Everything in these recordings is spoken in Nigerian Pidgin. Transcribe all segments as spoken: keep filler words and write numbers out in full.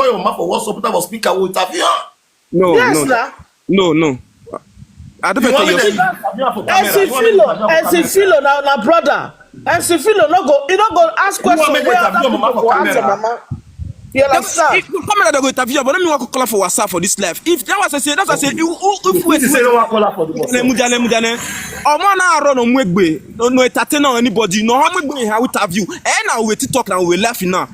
call your mama for WhatsApp, put am for speaker, we interview her. No, Yes, no, na. no, no. I don't You tell want you. me to Say, interview her for camera? Esifilo, You want me to interview her for camera? Esifilo, na na brother. Esifilo no go, you no go ask You want me question to wey interview other your mama people for go ask your camera? mama. You understand? If you come out, they go interview, but let me walk call for WhatsApp for this life. If that was I say, that's I say, if, if, if This is we a lower caller for the Mujane, mujane, mujane. Ọmọ na run on mwegbe. No, no entertain on anybody. No, how mwegbe how interview. Eh, now we talk now we laughing now.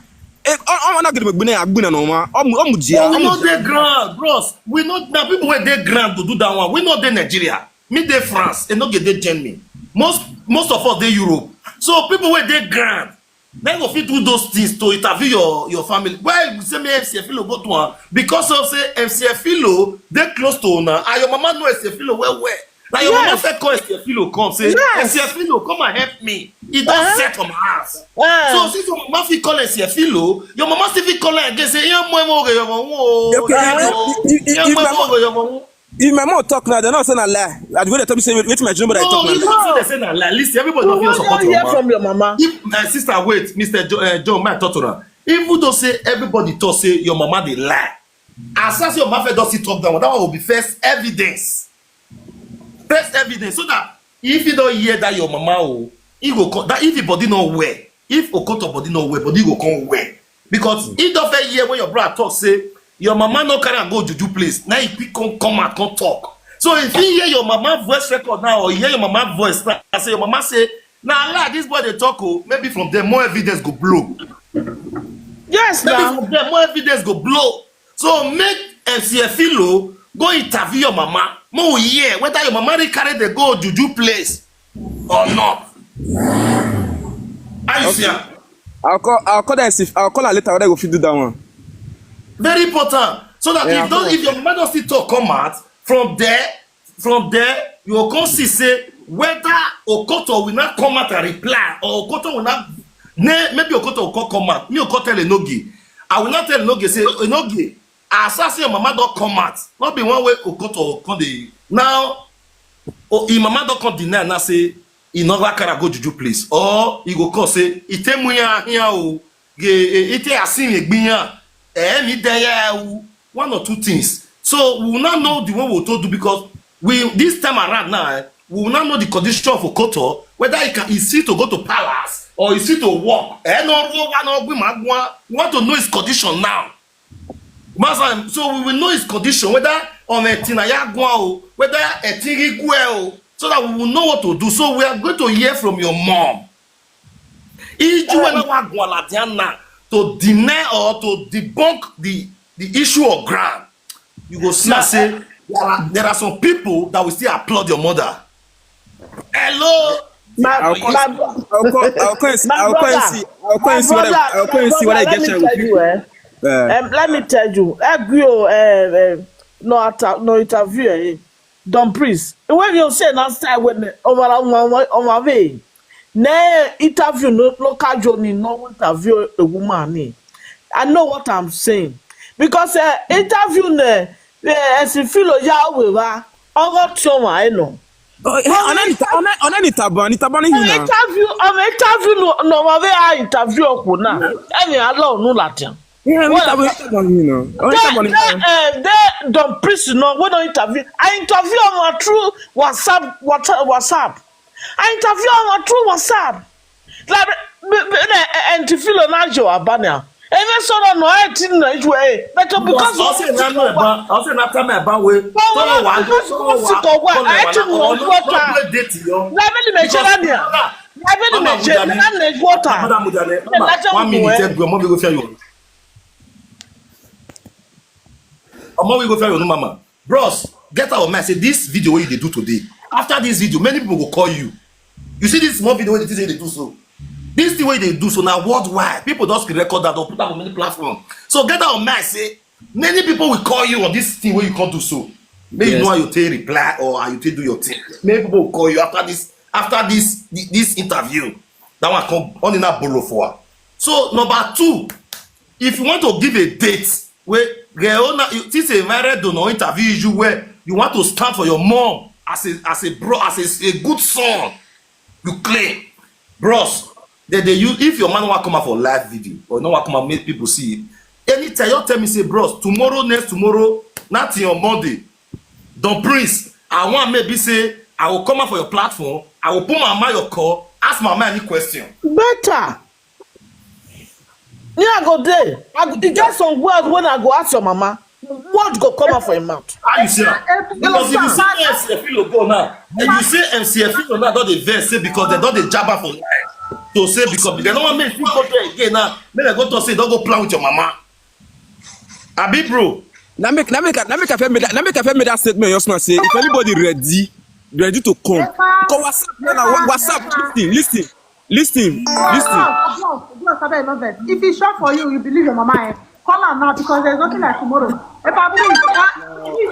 Eh, ọmọ na gbe na agbe na no ma. Ọmọ ọmọ dia. No, we no dey ground, bros. We no, na people wey dey ground go do that one. We no dey Nigeria. Me dey France, e no get dey Germany. Most most of us dey Europe. So people wey dey ground, dem go fit do those things to interview your your family. Why you say me M C Efilo go to am? Because of say M C Efilo dey close to una, and your mama know M C Efilo well well. Na your mama Yes. First call M C Efilo come say, Yes. "M C Efilo, come and help me." E don Uh-huh. set on my house. Ah. So since your mama fit call M C Efilo, your mama still fit call am again say, "Ihe mụ enwe oge your mama o." Okay, if, if, if, if, if my mom, Your mama. If my mom talk now, they not say na lie. Like the way they tell me say, wait my junior brother No, talk you now. don't say they say na lie. Listen, everybody You don't feel wan support hear your mama. From your mama. If my sister wait, Mister Jo, uh, John, my talk to her. Even though say everybody talk say your mama dey lie, as soon as your mama first don sit talk down, that one will be first evidence. First evidence, so that if you don't hear that your mama, oh, he go come. That if your body not well, if Okoto body not well, body go come well. Because he don't fit hear when your brother talk say your mama no carry am go juju place. Now he quick come come out come talk. So if you hear your mama voice record now or you hear your mama voice now, I say your mama say, "Now lie, this boy dey talk, oh." Maybe from there more evidence go blow. Yes, Maybe now. From there more evidence go blow. So make M C Efilo go interview your mama. Make we hear whether your mama dey carry dey go juju place or not. How you see am? I'll call. I'll call that. If I'll call her later. Whether go fit do that one. Very important. So that Yeah, if those, come if your mama don still talk come out from there, from there you go come see say whether Okoto will not come out and reply or Okoto will not. Ne, maybe Okoto will come come out. Me Okoto tell Enogie. I will not tell Enogie say, "Enogie, as I say your mama don come out, not be one way Okoto come dey." Now, oh, him mama don come deny now say he never carry go juju place, or he go come say he take muya here o, he take asin egbiyan, eh, me there o, one or two things. So we will not know the way we to do, because we, this time around now, eh, we will not know the condition of Okoto, whether he can, he fit to go to palace or he fit to work. Eh, no, no, no, we want to know his condition now. Master, so we will know his condition, whether on a tina ya gwa o, whether a tiri gwe o, so that we will know what to do. So we are going to hear from your mom. Iju na wa gwa la diana to deny or to debunk the the issue of ground. You go see and say there are, there are some people that will still applaud your mother. Hello. My, I'll call. my, I'll call. I'll call. And see, my I'll call and brother, see. I'll call and see my whether I brother, get my with brother, you. let me tell you, eh? Uh, Um, let me tell you, Egwio, eh, eh, no atta-, no interview, eh? Don Priest. When you say last time when, eh, over, over, over, over, ne interview no local journey, no interview a woman, eh? I know what I'm saying because, uh, interview ne, uh, as you feel ya we wa over to my no. on any on any taban, taban On hina. Interview, on interview no, no ma we I interview ko na. Any allow no latin. Yeah, Well, taban taban hina. On They, taban they, hina. uh, they Don Priest no, we don't interview. I interview on through WhatsApp, WhatsApp, WhatsApp. I interview on through WhatsApp. Like, me, me, eh, eh, and to feel on your abana. And then so no, I didn't know it way. But because I'll say na no eba. I'll say na time eba we. Tolo wa go. Tolo wa. I didn't know what. Date yo. Let me make sure that there. Let me make sure that there. Madam Mujane, mama, one minute. Tell you, mama, we go fair you. Mama, we go fair you, no, mama. Bros, Get out of mind. Say this video wey you dey do today. After this video, many people go call you. You see this small video wey you dey do so. This thing wey you dey do so na worldwide. People just record that, don put am on many platforms. So get out of mind. Say many people will call you on this thing wey you come do so. Make you know how you take reply or how you take do your thing. Many people will call you after this, after this, this interview. That one come on in that borrow for her. So number two, if you want to give a date wey girl owner, you think say married don interview you well, you want to stand for your mom as a, as a bro, as a, a good son, you claim, bros. They dey use, if your man wan come out for live video or no wan come out make people see it, anytime you tell me say, bros, tomorrow, next tomorrow, not till on Monday, Don Prince, I want maybe say I will come out for your platform, I will put my mind your call, ask my mind any question. Better. Me, I go there. I go, e get some words when I go ask your mama. What go come out for your mouth? How you see am? Because if you see MC Efilo go now, and you say MC Efilo now don dey vex say because dem don dey jab am for life. To say because dem no wan make you go there again now. Make dem go talk say dem don go plan with your mama. Abi, bro. Na make na make na make I fit make that na make I fit make that statement. Your man say if anybody ready, ready to come. Because WhatsApp na WhatsApp. Listen, listen, listen, listen. Bros, bros, abeg no vex. If e sure for you, you believe your mama, eh? Call am now because there's nothing like tomorrow. Epa, please.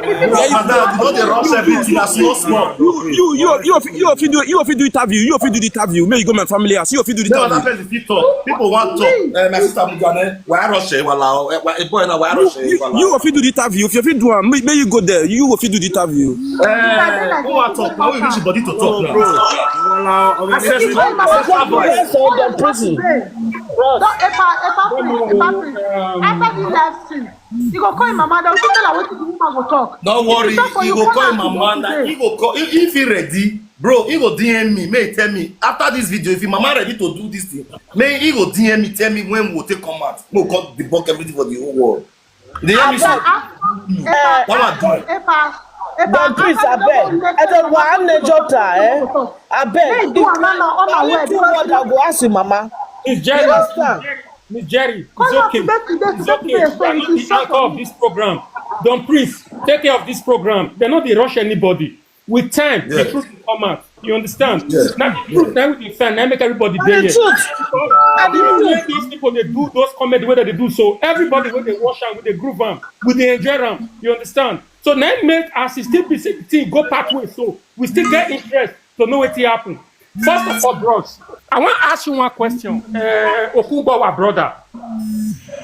Madam, you no dey rush everything na small small. You you you you you fit you fit do you fit do interview. You fit do the interview. Make you go my family house. You fit do the Then another interview. person fit talk. People wan talk. Eh, my sister Mugane, why rush eh, wala o? Eh, why- eh, boy na why You rush eh, you wala? you fit do the interview. If you fit do am, make make you go there. You fit do the interview. Eh, who wan talk? Na who reach body to talk now? Access my sister voice. Yes, so the prison. Don Epa, Epa, please, Epa, please. After the live stream, you go call your mama. Don tell her wetin the woman go talk. No worry, If you talk for he you, go call call her him mama. today. Na he go call if, if he ready, bro. He go D M me. May he tell me after this video if him mama ready to do this thing. May he go D M me, tell me when we go take come out. We go come debunk everything for the whole world. They hear me so. After, Epa, That one do. Epa, Epa, Don Prince, after the abeg. woman I dey talk, wan you enjoy go time, eh? talk. Abeg. Hey, do am now, on my way, Anything because what I go ask your mama. Miss You Jerry, understand? Miss Jerry, it's Come on, okay. today, today, It's today, okay. today, You so are you not should the stop anchor for of me. This program. Don Prince, take care of this program. Dem no dey rush anybody. With time, the Yes. truth will come out. You understand? Yes. Na the truth na we dey find. Na make everybody Na dey the here. truth. Because the way those people dey do those comedy wey dem dey do so, everybody wey dey watch am, we dey groove am, we dey enjoy am. You understand? So na im make as e still be say the thing go pathway so, we still get interest to know wetin happen. First of all, bros, I wan ask you one question. Uh, Okunbowa brother,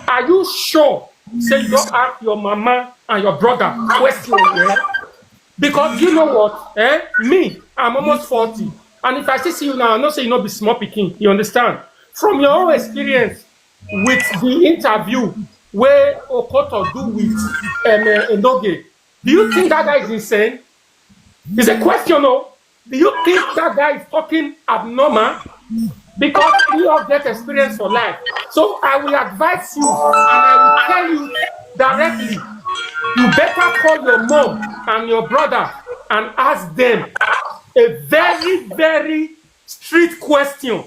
are you sure say you don ask your mama and your brother question well? Because you know what? Eh? Me, I'm almost forty. And if I still see you now, I know say you no be small pikin. You understand? From your own experience with the interview where Okoto do with um, uh, Enoge, do you think that guy is insane? It's a question, oh. Do you think that guy is talking abnormal? Because we all get experience for life. So I will advise you and I will tell you directly. You better call your mom and your brother and ask them a very, very strict question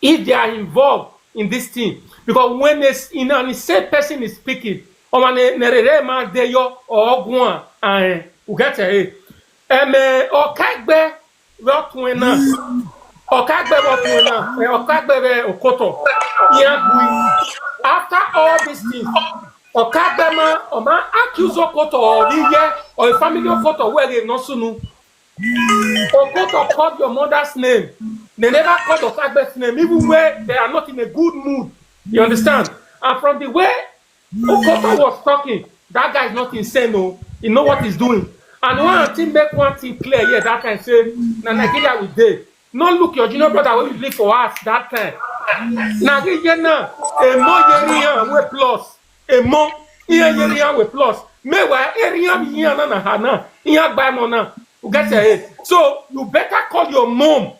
if they are involved in this thing. Because when they s- in an insane person is speaking, or when they they- they man dey your or one and you get a eme okagbe rotwena okagbe rotwena okagbe be okoto yagui. After all these things, okagbe ma o ma accuse okoto or iye or family okoto where they no sunu. Okoto called your mother's name. They never called Okagbe's name, even where they are not in a good mood. You understand? And from the way Okoto was talking, that guy is not insane, no. He know what he's doing. And one thing make one thing clear here that time say, na Nigeria we dey. No look your junior brother wey you live for house that time. Na him here now, a more year wey plus. A more year wey plus. Meanwhile, area here na na ha na here by mo na. You get it? So you better call your mom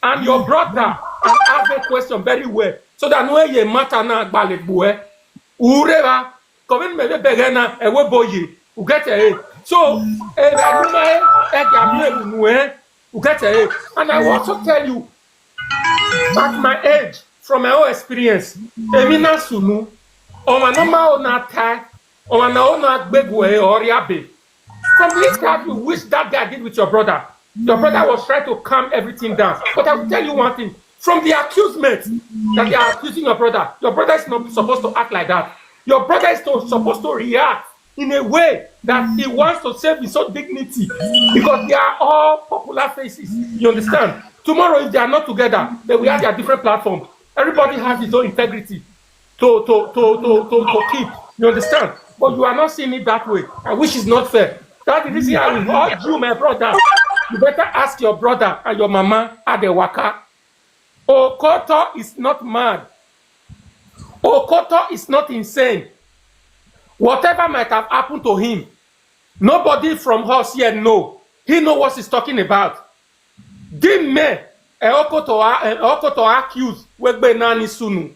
and your brother and ask the question very well so that no ye matter na gbalegbo eh. Ureba, come in me bege na e we boye. You get it? So e ba no me e ga me nu eh. You get it? And I will also tell you, at my age, from my own experience, emi na sunu, ọma na ma ọ na tai, ọma na ọ na gbegwe ọrịa be. From the interview which that guy did with your brother, your brother was trying to calm everything down. But I will tell you one thing. From the accusement that they are accusing your brother, your brother is not supposed to act like that. Your brother is to, supposed to react in a way that he wants to save his own dignity, because they are all popular faces. You understand? Tomorrow, if they are not together, they will have their different platform. Everybody has his own integrity to to to to to, to keep. You understand? But you are not seeing it that way, and which is not fair. That's the reason I will urge you, my brother. You better ask your brother and your mama at the waka. Okoto is not mad. Okoto is not insane. Whatever might have happened to him, nobody from us here know. He know what he's talking about. Di me e okoto a e okoto accuse wegbe nani sunu.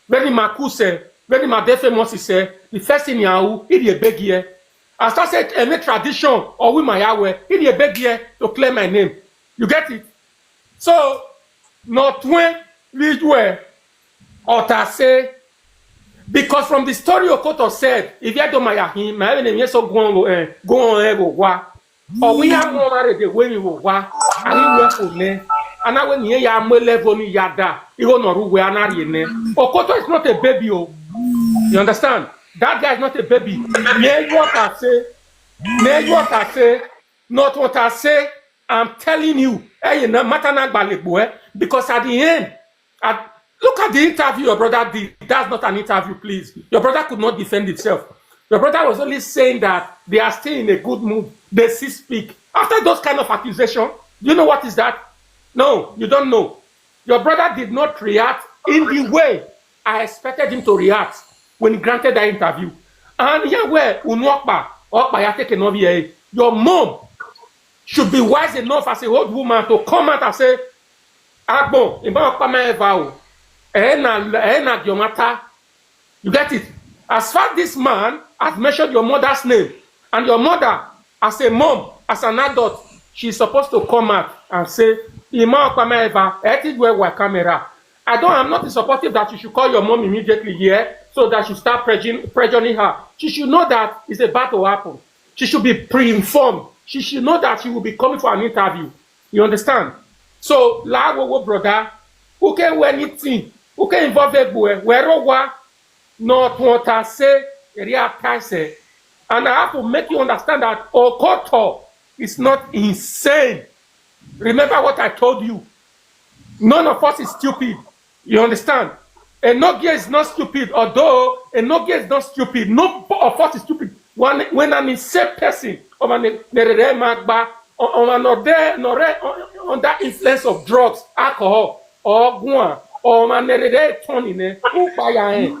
Very makuse, very ma dey famous is eh, the first thing yahu, he dey beg here. As I said, any tradition or we my Yahweh, he dey beg here to clear my name. You get it? So, not when we do it, or ta say, because from the story Okoto said, if you don't my him, my name yes so go on, eh, go on, eh, go wa. Or we have no married the way we will wa, and he work for me. And now when you are more level, you are that, you will not where I am. Okoto is not a baby, oh. You understand? That guy is not a baby. May what I say, may what I say, not what I say. I'm telling you, eh, you know, matter na gbalekbo, eh, because at the end, at, look at the interview your brother did. That's not an interview, please. Your brother could not defend himself. Your brother was only saying that they are still in a good mood. They still speak. After those kind of accusation, you know what is that? No, you don't know. Your brother did not react in the way I expected him to react when he granted that interview. And here where Unuokpa, Okpa ya take another year. Your mom should be wise enough as a old woman to come out and say, Agbon, Ima Okpa my vow. Eh, na, eh, na your matter. You get it? As far this man has mentioned your mother's name, and your mother, as a mom, as an adult, she's supposed to come out and say, Ima Okpa my vow, eh, it well with camera. I don't, I'm not supportive that you should call your mom immediately here so that you start pressuring, pressuring her. She should know that it's about to happen. She should be pre-informed. She should know that she will be coming for an interview. You understand? So, la wo wo brother, who can wear anything, who can involve a boy, where wa, not what I say, real I say. And I have to make you understand that Okoto is not insane. Remember what I told you. None of us is stupid. You understand? Enogie is not stupid, although Enogie is not stupid. No of us is stupid. When, when an insane person or an nerere magba or, or an ode nore under influence of drugs, alcohol, or guan, or an nerere turning, eh, who buy a, eh?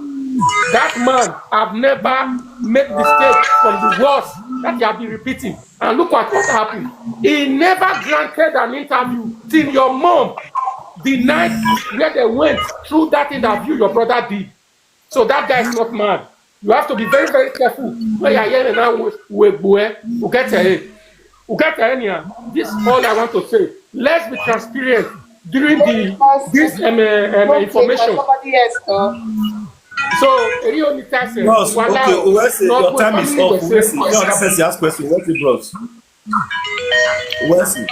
That man have never made mistake from the worst that he have been repeating. And look at what happened. He never granted an interview till your mom denied where they went through that interview your brother did. So that guy is not mad. You have to be very, very careful. When you are hearing now, we, we, we, we get a, we get a, anyhow. This is all I want to say. Let's be transparent during the this um, uh, um, information. Somebody else, uh, So, Eri Onitase, Bros, Wala, okay, Wesley, your time is up. Wesley, you other person ask question. Wesley, bros. Wesley.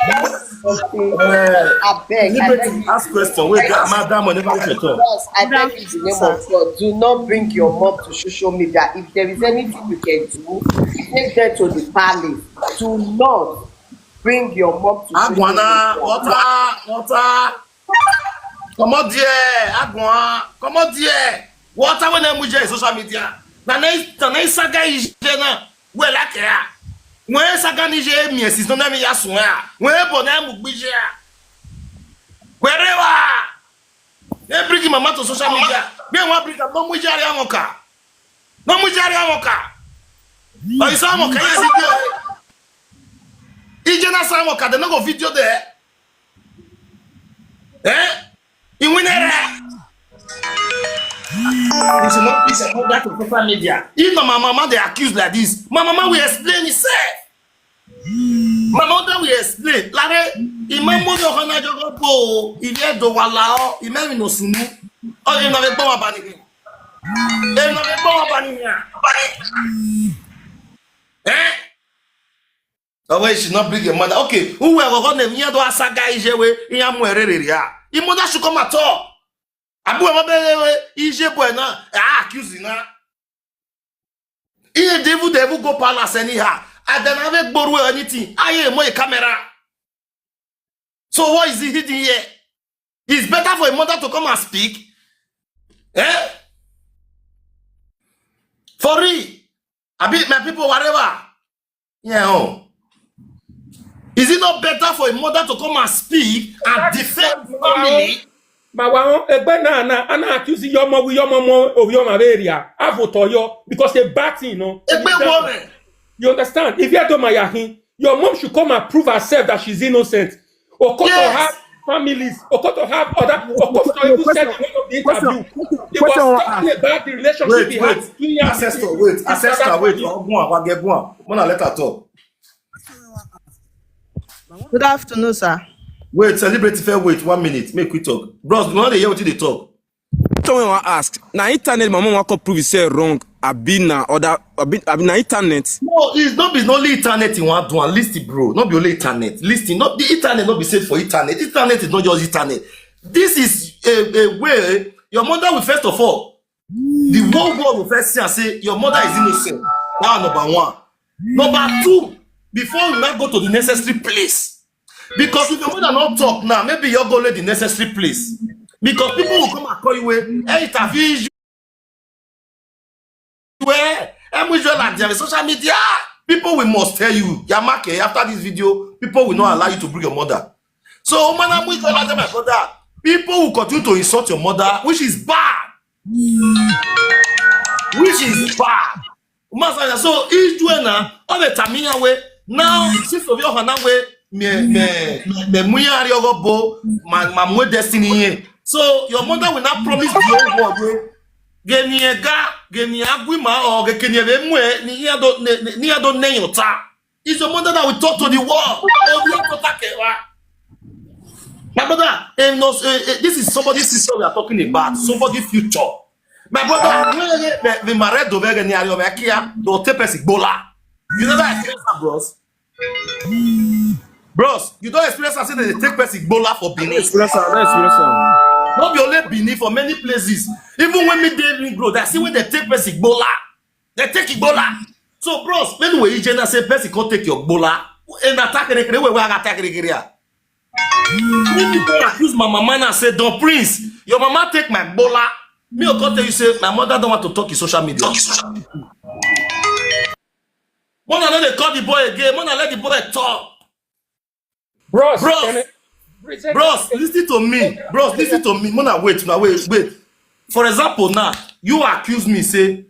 Okay. Uh, I beg, I beg you. Ask question. Wait, madam, whenever you talk. Bros, I beg you in the name of God, do not bring your mom to social media. If there is anything you can do, take them to the palace. Do not bring your mom to social media. Agwana, water, water. Comot there, Agwan. Comot there. Water wey na muje social media. Na na na na saga ije na. We like ya. We saga ni je mi esi no na mi ya sun ya. We bo na mu gbi je ya. Wherever. They bring mama to social media. Me wan bring am no muje ari amoka. No muje ari amoka. But you saw amoka ya video. Ije na sa amoka, they no go video there. Eh? Iwinere. This is not, this is not that of social media. If na my mama they accuse like this, my mama will explain herself. My mother will explain. Lare, imam mo yo hana jogo po, ime do wala o, ime mi no sunu. O, ime na be gbo wa bani. Ime na be gbo wa bani. Eh? Why she not bring your mother? Okay, who were gonna name here do asaga ijewe in amwerere ya? Your mother should come at all. Abu mama be ije boy na, ah, accuse na. If they even, they even go palace anyhow, and then have a boru or anything, I am a camera. So what is he hidden here? It's better for a mother to come and speak. Eh? For real. I beat my people, whatever. Yeah. Oh. Is it not better for a mother to come and speak and defend the family? Ma wa on egbe na na ana accuse your mom with your mom or your mom area. Avotoyo because a bad thing, no. Egbe woman. You understand? If you don't my yahin, your mom should come and prove herself that she's innocent. Okoto Yes. Have families. Okoto Have other. Okoto even said in one of the interview, he was talking about the relationship he Wait, had wait. between him and Ancestor, his wait. father Ancestor, wait. family. Oh, go on, go on, go on. Mona, let her talk. Good afternoon, sir. Wait, celebrity fair, wait one minute. Make we talk. Bros, no dey hear what they talk. Someone wan ask. Na internet my mom wan come prove herself wrong. Abi na other. Abi, abi na internet. No, it's not be only internet you want to listen, bro. Not be only internet. Listen, not the internet, not be safe for internet. Internet is not just internet. This is a, a way your mother will first of all, the whole world will first see and say your mother is innocent. That number one. Number two, before you now go to the necessary place, because if your mother not talk now, maybe you're going to the necessary place. Because people will come and call you, eh, interview you. Where? Emujola, there is social media. People will must tell you, Yamake, after this video, people will not allow you to bring your mother. So, Omana Mujola, my brother, people will continue to insult your mother, which is bad. Which is bad. Masaya, so Ijuena, all the Tamiya way. Now, since of your Hana way, me, me, me, me, Muya Riogo Bo, my, my, my destiny here. So, your mother will not promise the whole world way. Geniega, Geniagwima, or Genieve Mwe, Niado, Niado Neyota. Is your mother that will talk to the world. Oh, we have to talk, eh, wa? My brother, eh, no, eh, eh, this is somebody's sister we are talking about. Somebody's future. My brother, when they, they, they married the very near your Kia, they'll take us Ebola. You never experience that, bros. Bros, you don't experience that, say they take us Ebola for Benin. Experience am, no experience am. Not be only Benin, for many places. Even when me dey Ring Road, I see when they take us Ebola. They take Ebola. So, bros, when we Ijena say person come take your Ebola, and attack it, we attack it. If people accuse my mama and say, "Don Prince, your mama take my Ebola." Me, I come tell you, say, my mother don't want to talk in social media. Mona, let they call the boy again. Mona, let the boy talk. Bros, Bros, can I- Bros, listen to me. Bros, listen to me. Mona, wait, now wait, wait. For example, now you accuse me, say,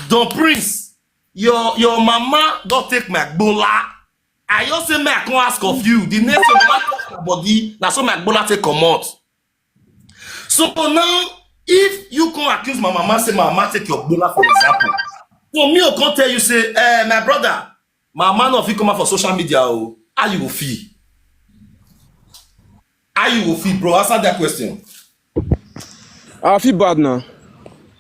"Don Prince, your your mama don't take my Ebola." I just say, "Me, I can't ask of you." The next thing, mama touch my body, that's so my Ebola take come out. So now, if you can accuse my mama, say my mama take your Ebola, for example. So me, I can't tell you, say, "Eh, my brother, my mama no fit come out for social media, oh." How you go feel? How you go feel, bro? Answer that question. I feel bad now.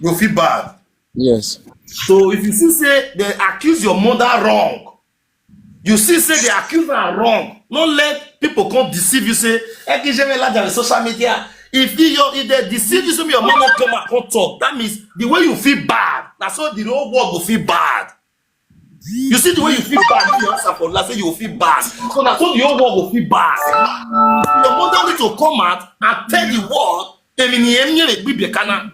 You feel bad. Yes. So if you see say they accuse your mother wrong, you see say they accuse her wrong. Don't let people come deceive you. Say, "Ekijeme Laja on social media." If you, your, if they deceive you, so your mama come and come talk. That means the way you feel bad, that's how the whole world will feel bad. You see the way you feel bad, you answer for last, say you feel bad. So that's how the whole world will feel bad. Your mother need to come out and tell the world, "Emi ni emi ni le gbibe kana."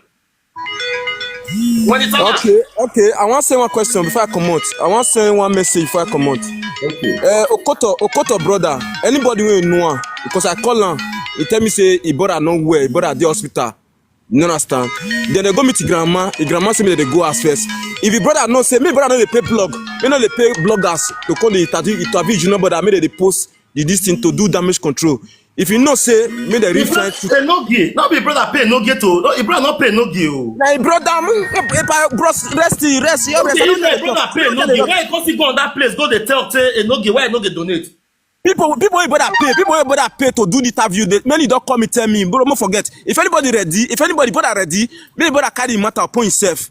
When it's okay. Okay, okay. I want to say one question before I come out. I want to say one message before I come out. Okay. Uh, Okoto, Okoto brother. Anybody wey know am? Because I call am, he tell me say he brother no well, he brother dey hospital. You no understand? Then they go meet the grandma. The grandma say me they go as first. If the brother no say, me brother no dey pay blog. Me no dey pay bloggers to call the interview, interview, you know, brother, me they dey post the this thing to do damage control. If you know say, me they reach trying to. Enogie, not be brother pay Enogie to. No, your brother not pay Enogie, oh. Na him brother, mm, eh, eh, bros, rest, rest, your rest. Okay, if your brother pay Enogie, why you come still go on that place? Go dey tell, say, "Enogie, why Enogie donate?" People, people wey brother pay, people wey brother pay to do the interview. They, many don't come and tell me, bro, don't forget. If anybody ready, if anybody brother ready, many brother carry him matter upon himself.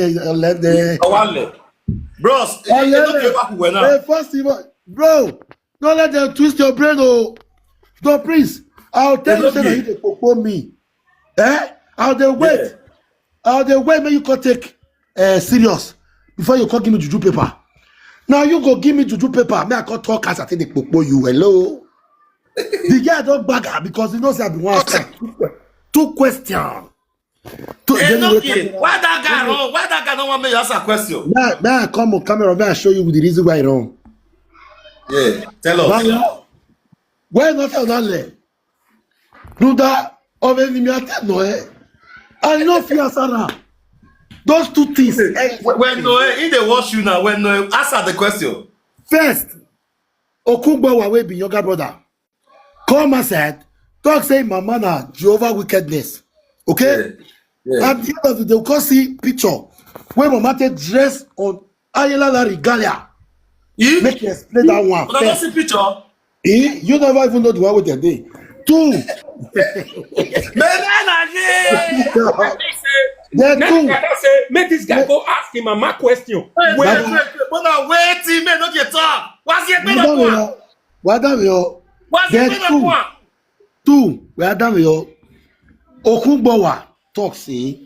Olele. Awale. Bros, you know the back when now. Hey, first of all, bro, don't let them twist your brain, oh. Don't, please. I'll tell you, say that you dey popo me. Eh? I'll dey wait. I'll dey wait, make you come take uh, serious before you come give me juju paper. Now you go give me juju paper. May I come talk as I take the popo you. Hello? The guy don't bag her because he knows I be one ask two questions. Hey, no, why that guy wrong? Why that guy don't want me to ask a question? Now, now I come on camera, may I show you the reason why wrong. Yeah, tell us. Why not tell that? Ruda of enemy attack no eh. I no fear Sarah. Those two things. Eh, when no eh, if they watch you now, when no eh, answer the question. First, Okugbawa wey be younger brother come outside talk say mama na Jehovah wickedness. Okay? Yeah. Yeah. At the end of the day, we come see picture where mama take dress on Ayelala regalia. Make you explain that one. Una don see picture? Eh? You never even know the one wey dem dey. Two. Bebe na ye. There are Make two. Dada say, make this guy go ask him mama question. Wait, Well, wait, wait, wait. But now wait, me no dey talk. What's your Well better done, one? Yo. Well done, Yo. What's your There are better two. One? Two. Well done, Yo. Okunbowa talk say,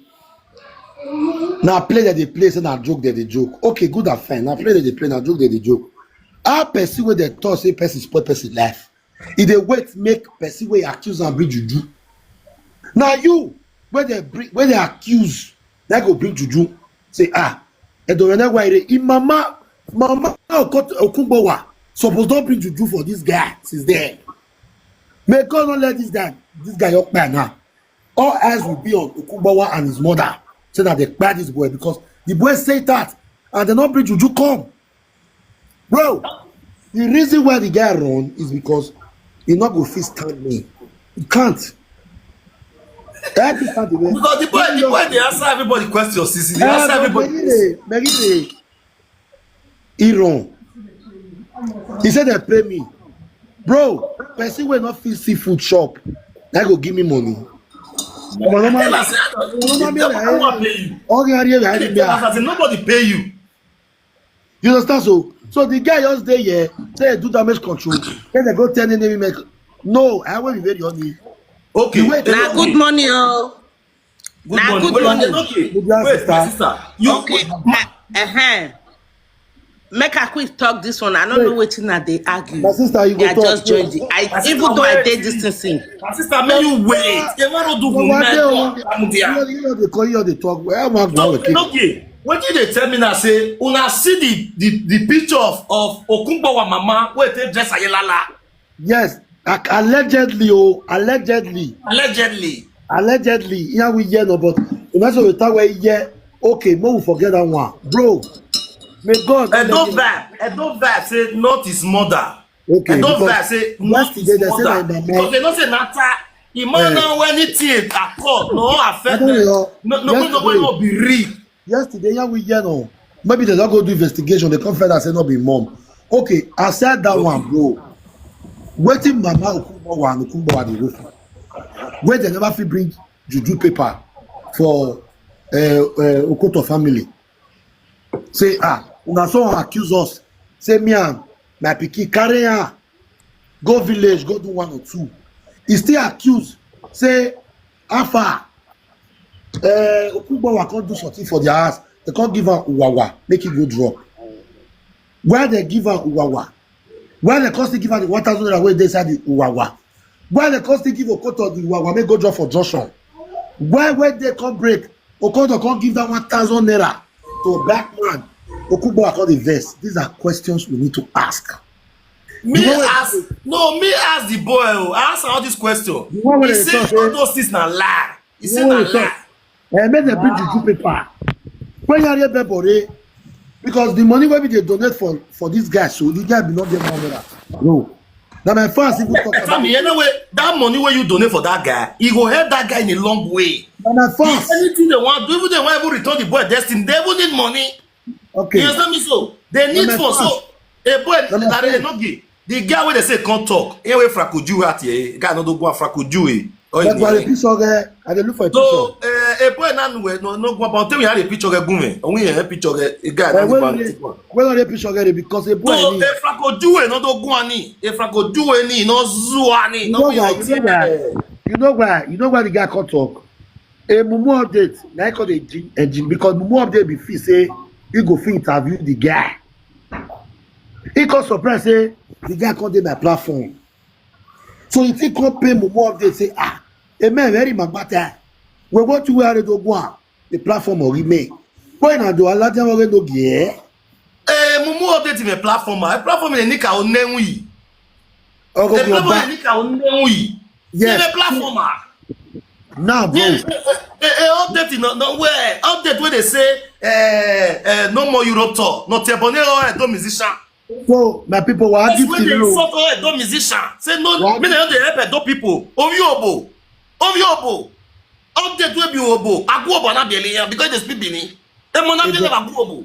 na play that they play, say na joke that they joke. Okay, good and fine. Na play that they play, na joke that they joke. How person wey they talk say person spoil person life? E dey wait make person wey accuse am bring juju. Na you wey they bring, wey they accuse, that go bring juju. Say, ah, Edorene Waire, im mama, mama Okot- Okunbowa suppose don bring juju for this guy since then. May God not let this guy, this guy up there now. All eyes will be on Okunbowa and his mother. Say that they kpai this boy because the boy say that and they not bring juju come. Bro, the reason why the guy run is because he not go fit stand me. He can't. Every time the way. Because the boy, the boy, they answer everybody question. Sisi, they answer everybody. Megire, Megire. He run. He said they pay me. Bro, person wey not fit see food shop, that go give me money. Omo, no Tell man, us, no man, I don't want to pay you. all the area I Tell us, as in nobody pay you. You understand? So, so the guy just dey here, say do damage control. Then they go tell the name make. No, I will be very honest. Okay. The way they Na good morning o. Good Na morning. Good Wait, morning. Okay. Good morning, Wait, sister. My sister. You, Okay. Uh-huh. Make I quick talk this one. I don't know wetin I dey argue. My sister, you go I talk. Just joined it. I My sister, even though I wait. Dey this thing thing. My sister, may you wait. You never do No, good. why they Let all- God come there. You know, you know they call you, they talk. Where am I So, going with it? Okay. What did they tell me now? Say, una see the the the picture of of Okunbowa mama wey take dress Ayelala. Yes, ac- allegedly, oh, allegedly, Allegedly. allegedly. Yeah, we hear no, but you know, so we talk where yeah. Okay, no, we forget that one, bro. May God not Edo let you- vibe. Edo vibe say not his mother. Okay, Edo because vibe say not yesterday his they say mother. that my Because they don't say Nata. He man Eh. Now when anything at court no affect I don't them. know. No, no, no, no, Yesterday, no be real. Yesterday, yeah, we hear no. Maybe they don't go do investigation. They come further say not be mom. Okay, I said that one, bro. Waiting mama Okunbowa and Okunbowa the roof. Where they never fit bring juju paper for uh, uh, Okoto family. Say ah, una someone accuse us. Say me and my pikin carry her go village, go do one or two. He still accuse. Say how far? Uh, Okunbowa can't do something for their house. They can't give her uwawa, make it go drop. Why they give her uwawa? Why they can't still give her the one thousand naira wey dey inside the uwawa? Why they can't still give Okoto the uwawa, make go drop for junction? Why when they come break, Okoto can't give that one thousand naira to black man? Okunbowa can't invest. These are questions we need to ask. Me You know what- ask no, me ask the boy. Oh, I answer all these questions. You know what He they say talk, all eh? those things na lie. He You say know na what they lie. talk? Eh, make them bring juju paper. When you are bebore, because the money wey we dey donate for for this guy, so the guy be not get one naira. No, na my fans even talk Tell about. Me anyway, that money wey you donate for that guy, he go help that guy in a long way. Na my fans. Anything they want, even they want even return the boy destiny, they even need money. Okay. You understand me? So they need Na my for fans. So a boy Na my that they fans. no give. The guy wey they say can't talk. Anyway, Frakuju out here. Guy no do go Frakuju. Oh, That's why the yeah. Picture, okay. I dey look for a picture. So uh, a boy now no no go about tell me how the picture get boom. Only a picture get a guy Eh, no well, go really, about. Well, on the picture, okay, because a boy. So Need- a Frakuju no do go ani. A Frakuju ni no zuani. You No know me why? no You know why? You know why? You know why the guy can't talk? A mumu update. Na I call the engine, engine because mumu update be fit say you go fit interview the guy. He come surprise say the guy come dey my platform. So you think come pay mumu update say ah, a man very magbata. We want to wear it go on the platform or remain. Boy na do alade wọn no gi e. Eh, mumu update me platform. A platform ni nika onenwi. Ogo A go platform back. ni nika onenwi. Yes. A platform. Now, bro. Eh, eh, eh, update no no where update wey dey say eh, eh, no more Europe tour. No te bone o eh, do musician. So my people were That's give when they to sort of eh, do musician. Say no, What? Me no dey help eh, do people. Ovi obo, ovi obo. Update wey be obo. Agu obo na be eliyan because they speak Benin. Emo na be Obo. Agu obo.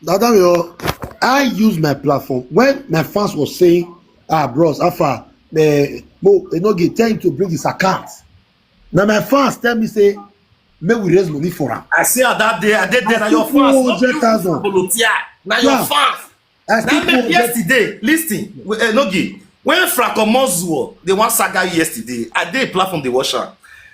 That time, yo, I use my platform when my fans were saying, "Ah, bros, how far?" uh, Mo Enoge, tell him to bring his account. Now my fans tell me say make we raise money for am. I see how that day I did there. Your fans, not you, volunteer. Now your fans. Now make yesterday, listen, Enoge, when Franco Mozuo, the one saga yesterday, I did platform the washer.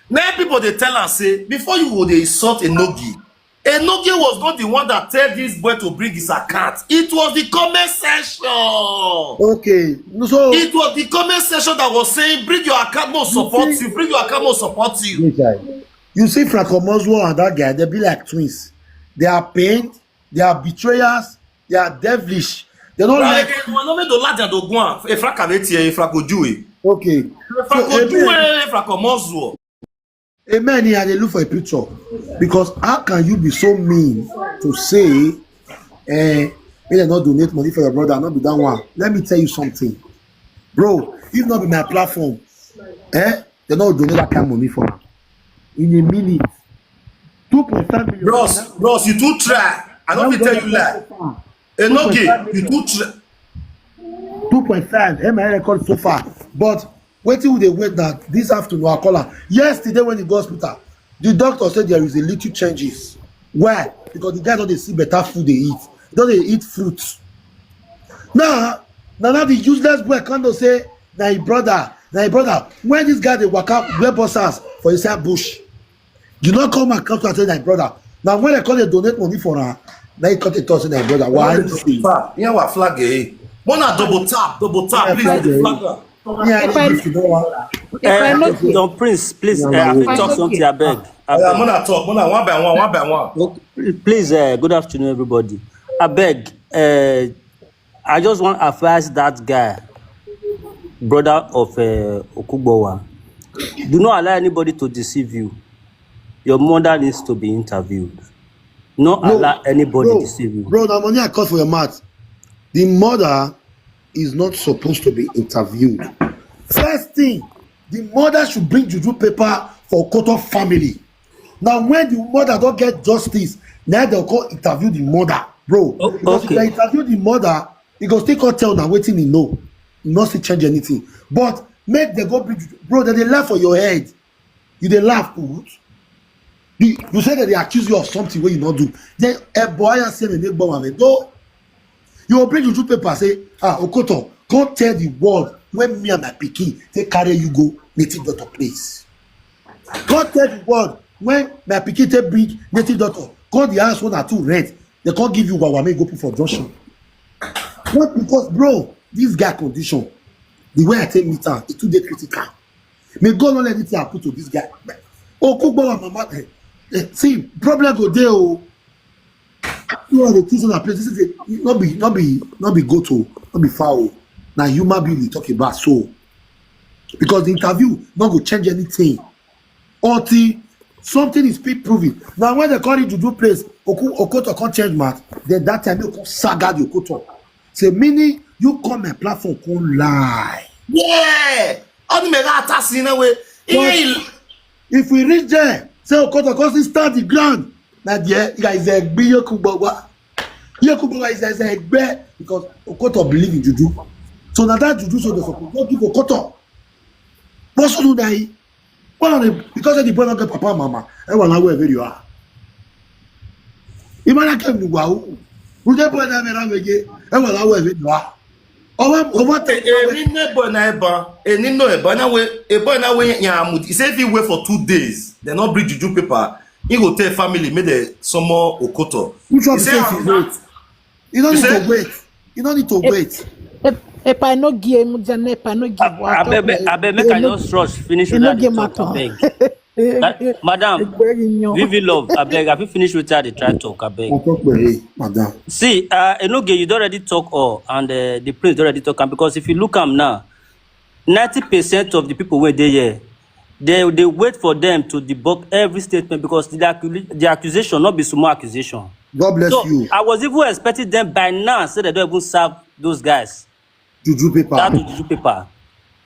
Now people they tell us say before you go they insult Enoge. Enoge was not the one that tell this boy to bring his account. It was the comment section. Okay, so it was the comment section that was saying, "Bring your account, no support you. Bring your account, no support you." You see, Franco Mozuo and that guy, they be like twins. They are pained, they are betrayers, they are devilish. They don't like. Wọn ló mẹ́tò lájà tó gún à, Efra Kàbẹ́tì ẹ̀, Efra kò júwe. Okay. Efra kò júwe, Efra kò mọ́ zùọ̀. Amen. I dey look for a picture because how can you be so mean to say, eh, make dem no donate money for your brother? No be that one. Let me tell you something, bro. If not be my platform, eh, they no donate that kind of money for am. In a minute, two point five million. Bros, bros, you too try. I don't fit tell you lie. Enoge, you too try. Two point five, M I A record so far. But wetin we dey wait na this afternoon, I call am. Yesterday when he go hospital, the doctor said there is a little changes. Why? Because the guy don dey see better food dey eat. He don dey eat fruit. Now, na now the useless boy come to say na him brother, na him brother. When this guy dey waka wear boxers for inside bush, you no come and come to say na him brother. Now when I come dey donate money for am, na he come dey talk say na him brother. Why? Flag, yeah, wa flag, eh? Mona double tap, double tap, please. Flag, eh? Yeah, if I, if I no, Don Prince, please, uh, I fit talk something, I beg. I beg. Mona talk, Mona, one by one, one by one. Okay, please, uh, good afternoon, everybody. I beg, uh, I just want to advise that guy, brother of uh, Okugbowa. Do not allow anybody to deceive you. Your mother needs to be interviewed. No, allow anybody deceive you. Bro, na money I cut for your mouth. The mother is not supposed to be interviewed. First thing, the mother should bring juju paper for Okoto family. Now, when the mother don't get justice, now they'll go interview the mother, bro. Oh, because okay. If they interview the mother, he go still come tell now wetin he know. He not still change anything. But make they go bring juju, bro. Then they laugh for your head. You dey laugh, put. You, you say that they accuse you of something where you not do. Then a boy and say they go and go. You will bring juju paper say, ah, Okoto, come tell the world when me and my pikin take carry you go native doctor place. Come tell the world when my pikin take bring native doctor. Come the house one or two rent. They can't give you wawa make go put for junction. What? Because, bro, this guy condition, the way I take meet am, it too dey critical. May God not let anything happen to this guy. Okugbowa mama, eh, eh, see, problem go dey o. You are the things on place. This is a, not be, not be, not be goat o, not be fowl. Now human being we talk about so because the interview not go change anything until something is being proven. Now when they call it juju place, Oku, Okoto can't change math. Then that time you come saga the Okoto. Say meaning you come my platform come lie. Yeah. Only me that in a way. If we reach there, say Okoto come still stand the ground. Na there, guys, egbe Yekugbowa. Yekugbowa is, is egbe because Okoto believe in juju. So na that juju so they suppose go give Okoto. But so do they. One of the, because the boy not get papa and mama, I want to know where you are. Imagine came to wow. Who the boy that me ran again? I want to know where you are. Over, over ten. Any neighbor na eba, any no eba na we, eba na we ya amudi. He say if he wait for two days, they not bring juju paper. He go tell family make they summon Okoto. Which one? He say say if he wait? You don't need to wait. You don't need to wait. If, if I no give him, then if I no give, abeg, abeg, make I just rush finish with that talk, abeg. Madam, V V Love, abeg, I fit finish with that. They try talk, abeg. Madam. See, uh, Enoge, you don already talk all, and uh, the prince don already talk am, because if you look am now, ninety percent of the people wey dey here, they they wait for them to debunk every statement, because the, accu- the accusation not be small accusation. God bless you. So I was even expecting them by now say they don't even serve those guys juju paper. That juju paper.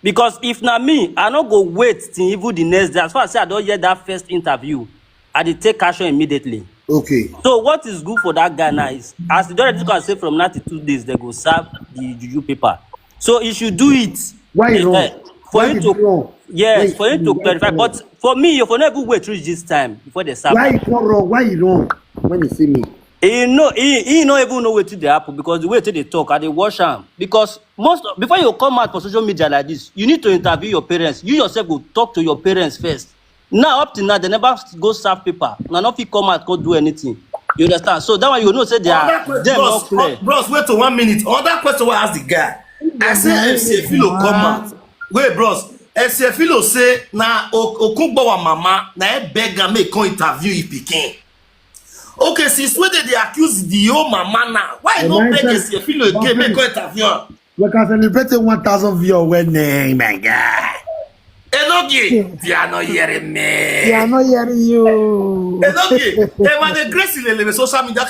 Because if na me, I no go wait till even the next day. As far as say I don hear that first interview, I dey take action immediately. Okay. So what is good for that guy now is, as the don already talk say from now to two days, they go serve the juju paper. So he should do it. Why you Eh, wrong? eh, For you to, yes, for you to clarify. But for me, you for never wait reach this time before they start. Why you come wrong? Why you wrong? When you see me, he no, he, he no even know wetin dey happen, because the way they talk, I dey watch am. Because most of, before you come out for social media like this, you need to interview your parents. You yourself go talk to your parents first. Now, up to now, they never go serve paper. Now, no fit come out go do anything. You understand? So that one you know say they are, them no clear. Bros, wait to one minute. Other question I ask the guy. I say M C Efilo come out. Wait, bros. M C Efilo say na Okungbowa mama na e beg am make come interview him pikin. Okay, since when they accuse the old mama now, why no beg M C Efilo again make come interview am? We can celebrate one thousand view when name, my guy. Enogi, they are not hearing me. They are not hearing you. Enogi, they were the grace in the social media.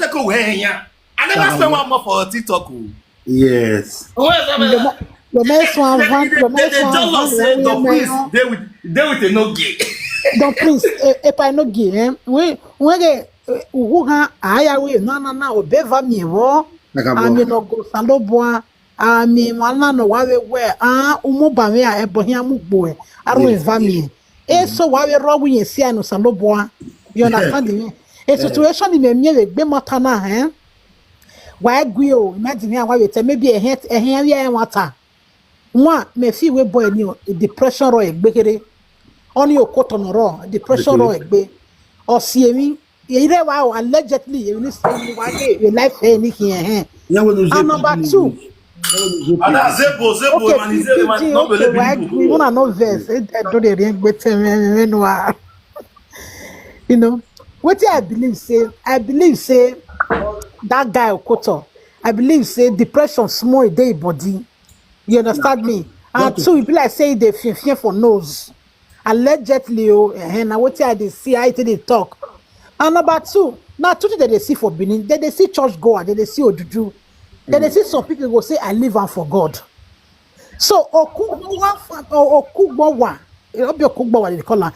I never spend one month for TikTok. Yes. The next one, the next one, don't please, they with, they with Enogi. Don't please, if I no give him, we, we get who ha aya we no no no obeva mi wo. Ami no go saloboa. Ami wana no wawe we. Ah, umu ba me a ebo hia mu gbo e. Aro eva mi. E so wawe ro wi yen si anu saloboa. You understand me? A situation ni me me we gbe mata na, eh? Wa gwi o, imagine ya wawe te maybe e he e he ya e wata. Nwa me fi we boy ni o, depression ro egbekere. Oni okoto no ro, depression ro egbe. O si emi, ire wa o, allegedly, emi ni si emi wa ni, we life e ni ki e he. And number two, Ada zebo, zebo, okay, man, zebo, man, no believe people. Una no vex. E do dey ring with me, me, me, no. You know, wetin I believe say, I believe say that guy Okoto, I believe say depression small e dey e body. You understand me? And two, e be like say e dey fear fear for nose. Allegedly, oh, eh, na wetin I dey see, I take dey talk. And number two, na two things dem dey see for Benin. Dem dey see church goer, dem dey see ojuju. Dem dey see some people go say, "I leave am for God." So Okugbowa, Okugbowa, e no be Okugbowa dem dey call am.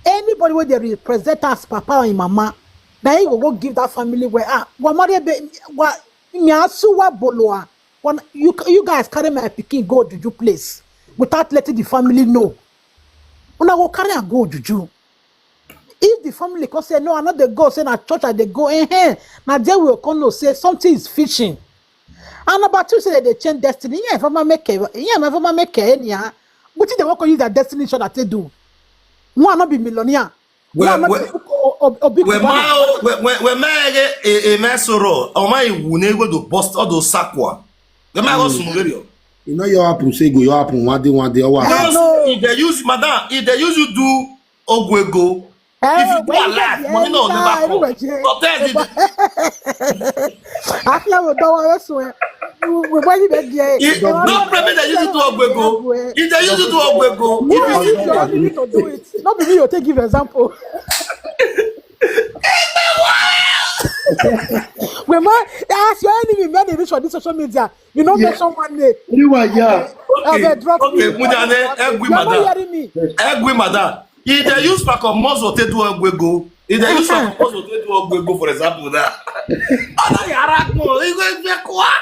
Anybody wey dey represent as papa and mama, na him go go give that family well. Ah, wa marry be wa mi asu wa boloa. When you you guys carry my pikin go juju place without letting the family know, una go carry am go juju. If the family come say, "No, I no dey go, say na church I dey go," eh, eh, na there we go come know say something is fishing. And number two, say dem dey change destiny. Yeah, if I make it, yeah, if I make it anyhow, wetin dem wan come use their destiny show that they do? One no be millionaire. Well, well, well, ma, well, well, well, ma, eh, eh, eh, ma, soro, o ma, iwu na ego do bust all those sakwa. The ma go sumugerio. You know, you happen, say go, you happen, one day, one day, or what? No, if they use, madam, if they use you do ogwego, if you do a life, money no never come. Sometimes it, I feel with Dora, I swear. We, we, we, we, we, we, If, no problem, they use it to ogwego. If they use it to ogwego, if you see, you need to do it. Not be me, you take give example. We might ask your enemy, man, they reach on this social media. You know, mention one name. You are, yeah. Okay, okay, Mudane, Egwi, madam. Egwi, madam. If they use pack of muscle to do ogwego, if they use pack of muscle to do ogwego, for example, that. Other yara ko, you go be kwa.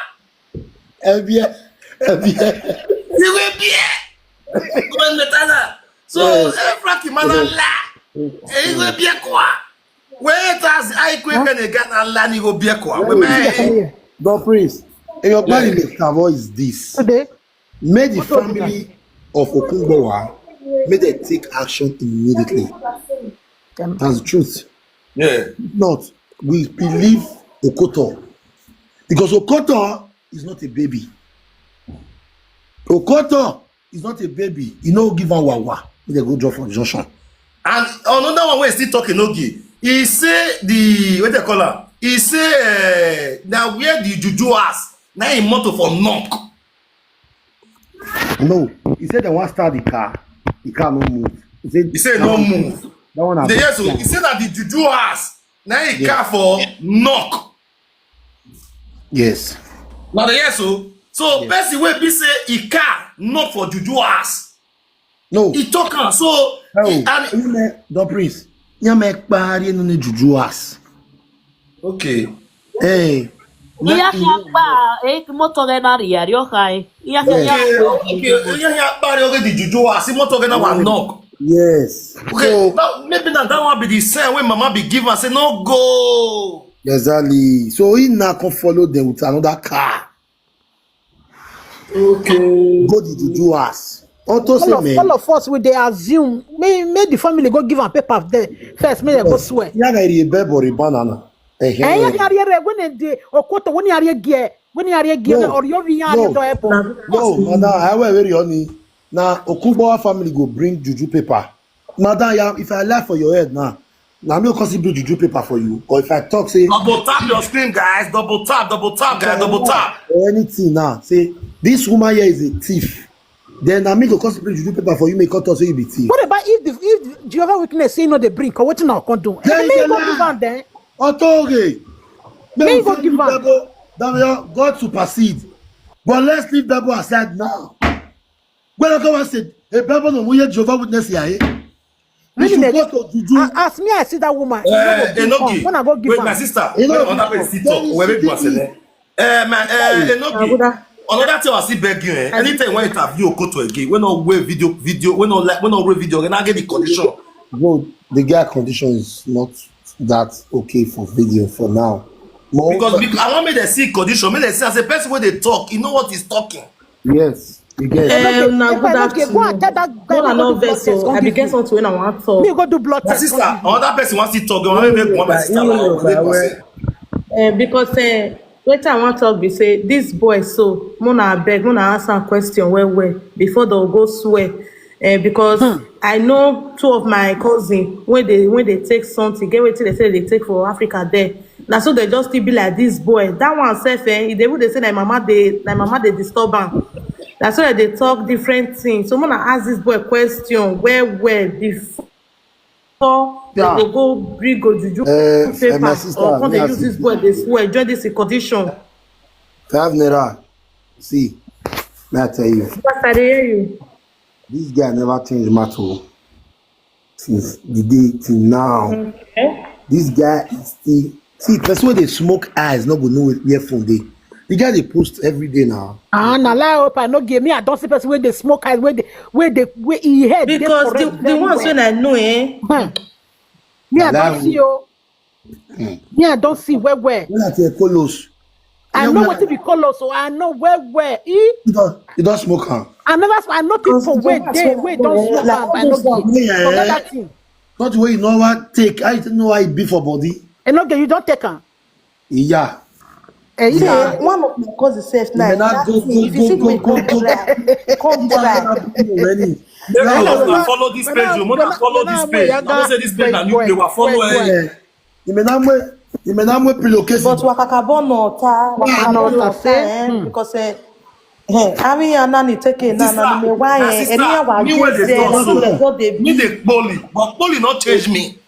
Ebie, ebie. You go be. Go and let her. So, eh, Frankie, man, la. Eh, you go be kwa. Wait, as I quick and again, and la, you go be kwa. But, man, But please, your body make avoid is this. Today, May the family of Okungbowa, may they take action immediately. That's the truth. Yeah. If not, we believe Okoto. Because Okoto is not a baby. Okoto is not a baby. You know, give a wawa. They go drop for junction. And another one wey still talking, okay. He say the, what they call am? He say, eh, na where the juju ass, na him motor for knock. No, he said they want start the car. The car no move. He said, He said no move. That one The yes, so he said that the juju ass, na him car for knock. Yes. Na the yes, so, so person wey be say he car knock for juju ass. No. He talk am, so, he, and Don Prince, you make party no need juju ass. Okay. Hey, Iya kia kpa, eh, moto ge na ria rio kai. Iya kia Okay, ya. Okay, ihe ya kparị oge dị juju a sị moto gị na wa knock. Yes. Okay, So now, maybe na that one be the sign when mama be give and say no go. Exactly. So he now come follow them with another car. Okay. Go the juju ass. Unto say All of, man. All of us, we dey assume. May, may the family go give am paper there first. May they go swear. Yeah, na iri bebo ri banana. Eh, yeah, Eh, yeah, yeah, yeah, when they okoto, when you are here, when you are here, No, or you are here, no, do epo. No, madam, I will very honey. Now Okubawa family go bring juju paper. Madam, yeah, if I lie for your head now, now me go come bring juju paper for you. Or if I talk, say Double tap your screen, guys. Double tap, double tap, guys. Double tap. Or anything now, say this woman here is a thief. Then I me go come bring juju paper for you, make come talk say you be thief. What about if the if Jehovah Witness say no, they bring? What now can do? Then May you you go lie. Give am then. Otoge. May May you we go first give leave am. Bible. That way, God supersede. But let's leave Bible aside now. When I come and say, a Bible no more Jehovah Witness here. Eh? We Really, should make go to juju. A- As me, I see that woman. Eh, When I go give Enogi, am, when I go give wait, am. My sister, You when know, another person then talk, you wait, see wait, my the sister. Eh, my, eh, Enogi, Abuda. Another thing I see beg you, eh? Anytime when interview Okoto again, when no way video, video, when no like, when no way video, then I get the condition. Bro, the guy condition is not that okay for video for now. More, Because, because I want me to see condition, me to see as a person when they talk, you know what he's talking. Yes, you get Eh, na If good I no get, go and afternoon. tell that guy Una go no do blood vex test, o. come I be give get you. Something when I want talk. Me go do blood My test. sister, Come give you. Another person wants to talk. I want to make one my sister like, wait, wait, wait. Eh, because eh, wetin I wan talk be say this boy so, muna abeg, muna ask am question well well before they go swear. Eh, because I know two of my cousin when they when they take something, get wetin they say they take for Africa there. Na so they just still be like this boy. That one sef, eh, e dey even dey say na mama dey na mama dey disturb am. Na so they dey talk different things. So muna ask this boy question well well before they Yeah. go go bring go juju Eh, eh, paper my sister, or come me dey ask use this you. Boy dey swear join this condition. Five naira. See, may I tell you? But I dey hear you. This guy never change matter o. Since the day till now. Okay. This guy is still see person wey dey smoke eyes no go know where phone dey. The guy dey post every day now. Ah, na lie up. I no give me. I don't see person where they smoke eyes, where they where they where he head dey Because the, correct the very ones well. Wey I know, eh, Hmm. Me, I Allow don't see you. Me, I don't see where where. When I tell Kolos, I you know know what to be color, so I know where where. He, you don't you don't smoke am. I never. I know people where they where don't smoke am, but I no give. Yeah. Another thing. Not the way you know what take. I don't know how it be for body. And okay, you don't take am. Yeah. Eh, you See, know, one of my cousins sef You may now. not That go, thing, go, if you go, see go, me, go, come go. try, come Why try. not do many? Make No, una no, must no, not follow this no, page. no, You must no, not follow no, this no, page. yeah, Now say this page na new page. We follow wait, eh. Eh, you may not wear, you may not wear pillowcase. But wakakabo no ta, Wakakabo wakakabo no no ta, ta, eh, hmm. Because eh, eh, I mean, I need take it. Na na Sister, me why my eh, sister, any our me wey this dey eh, talk no so. dey go dey Me be. dey poly, but poly not change me.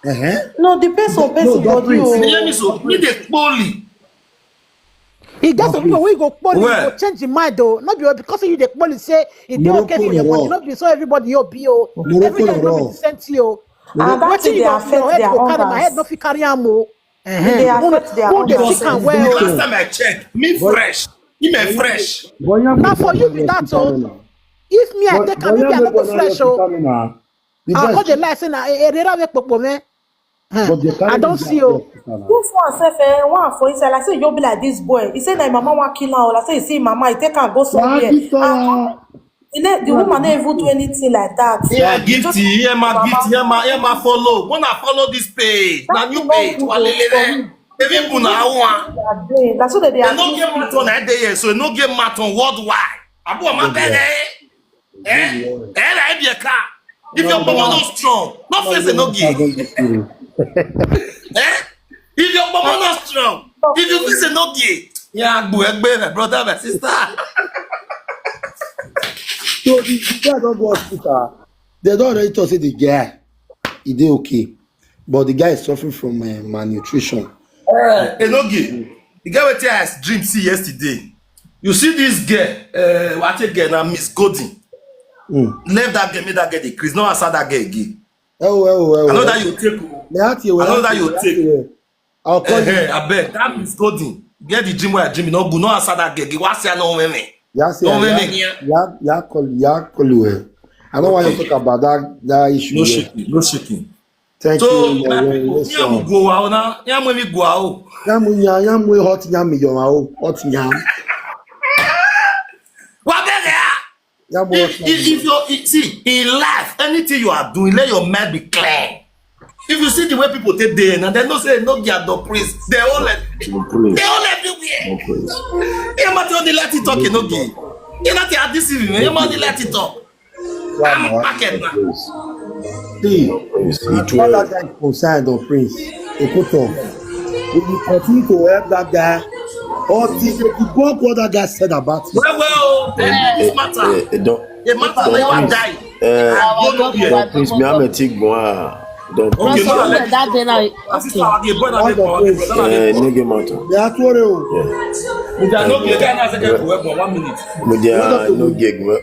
Uh-huh. No, the person, No, person don't body please. You hear me o. so? Me dey poly. He get some people wey go kpoli, Well, go change him mind though. Not be because you dey kpoli say e dey okay for your body. Morocco Not be so everybody you be o. Morocco Everybody no be raw. The same thing o. And that Wetin thing you dey go your affect head their go carry, my head organs. No fit carry am o. Dey Who affect their who dey organs. Sick am the well. Last time I checked, me fresh. Me my fresh. But you Na have for to you be that o. If me I But take but am, you maybe I have no to go go fresh now o. Hospital now. I come Because dey lie say na erera wey popo me. but they I carry don't this see guy o. to hospital now. This one sef, eh, one for inside. Like say you be like this boy. He say na him mama wan kill am. Like say he see him mama, he take am go Why somewhere. this And one? he ne- the woman no even do anything like that. Yeah, He just gifty. Yeah, my mama. Gifty. Yeah, my yeah, my follow. When I follow this page, na new page. Walele. Even Buna one. That's what they They are no get doing. Maton that day, so no get Maton worldwide. Abu Amabele. Eh? Eh, like be a car. If your mama not strong, not face no give. Eh? If your mama not strong, if you face no give. Yeah, Agbu, Egbe, my brother, my sister. So the, the guy don't go hospital. They don't already talk say the guy, he dey okay, but the guy is suffering from uh, malnutrition. Eh, Enogi, you get wetin I dream see yesterday. You see this girl, uh, what a girl now, Miss Golden. Mm. Left that girl, make that girl dey craze. No answer that girl again. Oh, oh, oh, I know oh. that you take. May I ask you, I know will that ask you will ask take. you, I'll call Eh, you. eh, I beg that Miss Golden. Get the dream where I dream, no good. No answer that girl. What's your no women? Yeah, say, No, yeah, women here. yeah, yeah, call, yeah, call you. I don't want to talk about that that issue. No Here. Shaking, no Shaking. Thank So, you. my Yeah, people, let's yeah, we go. Go out now. Yeah, when we go out. Yam, yam, yam, we hot yam, yam, oh, hot yam. What better? Yam, we If, hot if, yam. If you if, see in life, anything you are doing, let your mind be clear. If you see the way people take there, and they don't say no get the priest, they all let Please. they all everywhere. No praise. You might only let it talk, you know, give. You not at this evening, you might only let it talk. Why I'm not? packet now. Praise. See, No praise. as far as that guy is concerned, on Prince Okoto, we will continue to help that guy. Or the, the work what that guy said about him. Well, well, eh, this matter. Eh, eh, don't, The matter don't like one Prince. guy. Eh, I go no here. Don't Prince. Me, I'm a tick one. Don't Okay, Prince. so What's I up let with that it day now? talk. My sister, Okay. I get brother, Why they the call, Prince? brother, they Eh, call. Nige Mato. They are too real. Yeah. With that, no, you can't ask again for one minute. Mo jẹ no gig mo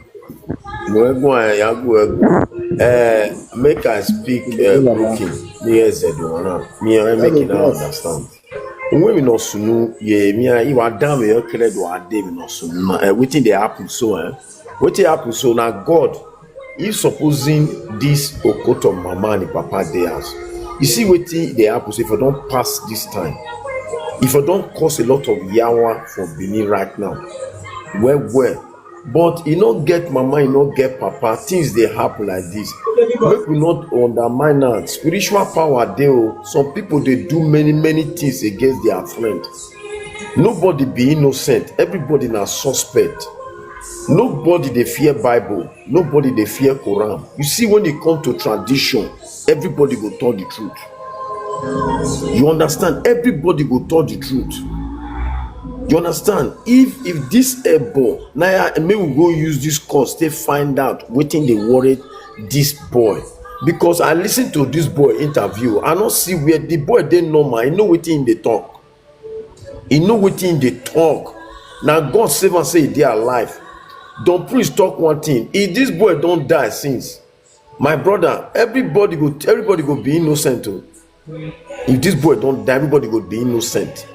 mo ẹgbọn ẹ yago ẹgbọn ẹ make I speak uh, broken ní ẹsẹ dùn ọ̀ràn mi ẹ make una understand. Nwe mi nọ sunu ye mi a iwa dam ye kele do ade mi nọ sunu na eh, wetin dey happen so eh wetin happen so na God if supposing this Okoto mama and papa dey house you see wetin dey happen so if I don pass this time if I don cause a lot of yawa for Benin right now well well but e no get mama e no get papa things dey happen like this make we not undermine am spiritual power dey o some people dey do many many things against their friend nobody be innocent everybody na suspect nobody dey fear bible nobody dey fear quran you see when e come to tradition everybody go tell the truth you understand everybody go tell the truth you understand if if this ebo na ya make we go use this course take find out wetin dey worry this boy because I listen to this boy interview I no see where the boy dey normal I know wetin he dey talk he know wetin he dey talk na God save am say he dey alive don priest talk one thing if this boy don die since my brother everybody go everybody go be innocent o if this boy don die everybody go be innocent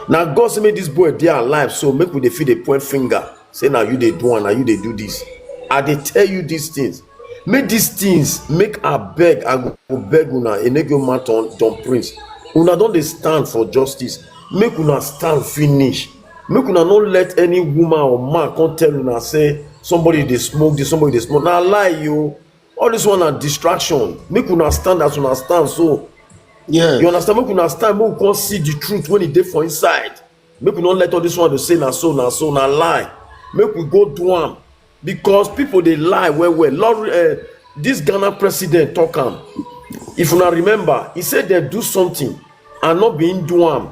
na God say make this boy dey alive so make we dey fit dey point finger say na you dey do am na you dey do this I dey tell you these things make these things make I beg I go beg una enegoma don don prince una don dey stand for justice make una stand finish make una no let any woman or man come tell una say somebody dey smoke this somebody dey smoke na lie o all this one na distraction make una stand as una stand so Yeah. you understand make una stand make we come see the truth when e dey for inside make we no let all this one dey say na so na so na lie make we go do am because people dey lie well well lord uh, this Ghana president talk am if una remember he say dem do something and no be him do am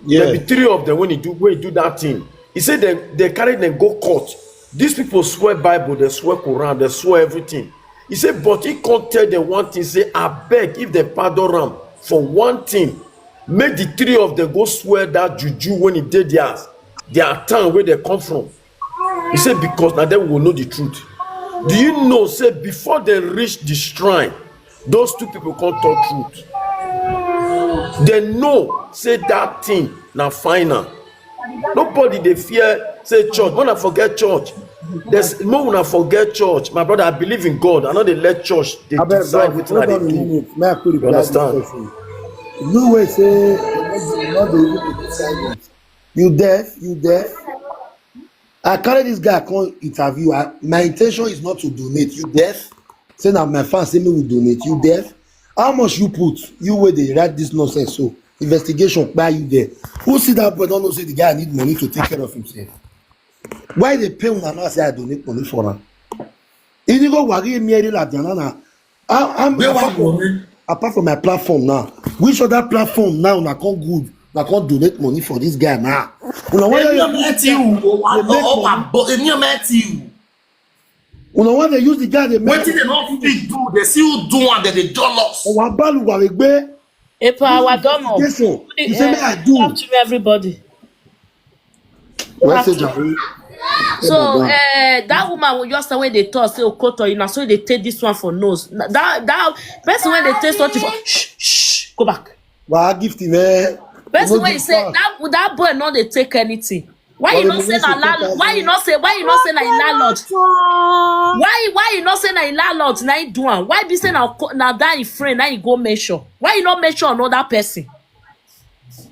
Yeah. There be three of them when he do when he do that thing. He said they, they carry them go court. These people swear Bible, they swear Quran, they swear everything. He said, but he can't tell them one thing. Say, I beg if they pardon him for one thing, make the three of them go swear that juju when he did theirs, their town where they come from. He said, because now they will know the truth. Do you know? Say before they reach the shrine, those two people come talk truth. They know say that thing na final. Nobody dey fear say church. When I forget church, there's no when I forget church. My brother, I believe in God. I know they let church they Abeg, decide bro, wetin I hold on a dey do. minute. May I quickly You reply this understand? Question? No way say not the even silence. You deaf, you deaf. I carry this guy come interview. I, my intention is not to donate. You deaf? Say now my fans say me will donate. You deaf? How much you put? You where they write this nonsense. So investigation by you there. Who see that boy don't know say the guy need money to take care of himself. Why they pay una now say I donate money for am? Inigo wari mi eri la diana na. I'm, I'm, Where apart, one from, woman? Apart from my platform now, which other platform now na come good na come donate money for this guy now? Una wan Èmi hear ò mẹ́tì wù ó wá They make ó wà money. Bọ̀ èmi ò mẹ́tì wù. Una wan dey use the guy dey make Wetin dem no fit do, they still do and dem dey jealous. Ọwọ́ abálùwà rẹ̀ gbé Epa Awadomo. Investigation. You say make I do. Talk to me, everybody. Why say Jare? So uh, that woman will just say when they talk, say Okoto, you know, so they take this one for nose. That that person when they take something for shh shh go back. Wàá gift him eh. Person wey say that that boy no dey take anything. Why you no say na landlord? Why you no say why you no say na him landlord? Why why you no say na him landlord na him do am? Why be say na na that him friend na him go mention? Why you no mention another person?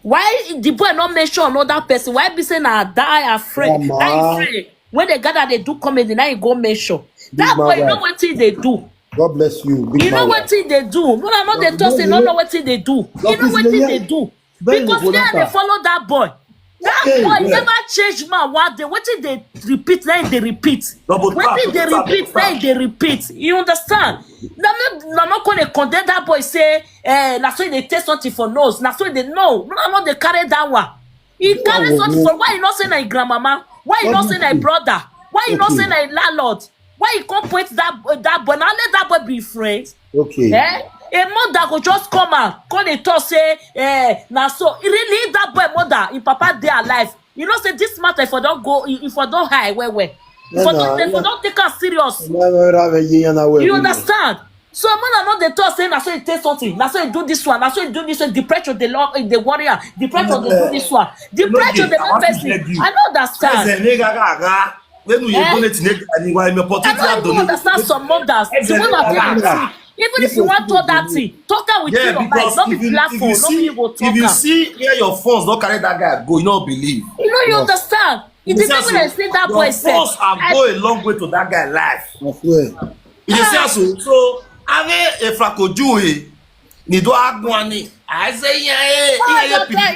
Why the boy no mention another person? Why be say na that her friend? That him friend when they gather they do comedy na him go mention. That boy you know wetin he dey do. God bless you. Big you know wetin he dey do? Una no dey talk say no know wetin he dey do. You know wetin he dey do. Because me I dey follow that boy. That boy never change man one day. Wetin dey repeat na him dey repeat. Wetin dey repeat na him dey repeat. You understand? Na me na no come dey condemn that boy say eh na so he dey take something for nose. Na so he dey no. No, no dey carry that one. He carry something for why you no say na him grandmama? Why you no say na him brother? Why you no say na him landlord? Why you come point that that boy? Na let that boy be friend. Okay. Eh? A mother go just come out, come dey talk say eh na so. Really, if that boy mother, him papa dey alive, you know say this matter if I don go, if I don high well well, if I don take am serious. You understand? So mother no dey talk say na so he take something, na so he do this one, na so he do this one. Depression dey lo- dey worry am. Depression dey do this one. Depression dey make person. I no understand. When we go let nigga and why me put it I don't even understand some mothers. The way that they are sick. Even if you want to that thing, talk am with your mind. Not be platform, not be you go talk. If you see where your funds don't carry that guy go, you don't believe. You know, you understand. It is when I see that boy say, funds and go a long way to that guy life. I swear. You see, so so ave efrakoju e ni do agwani. I say yeah,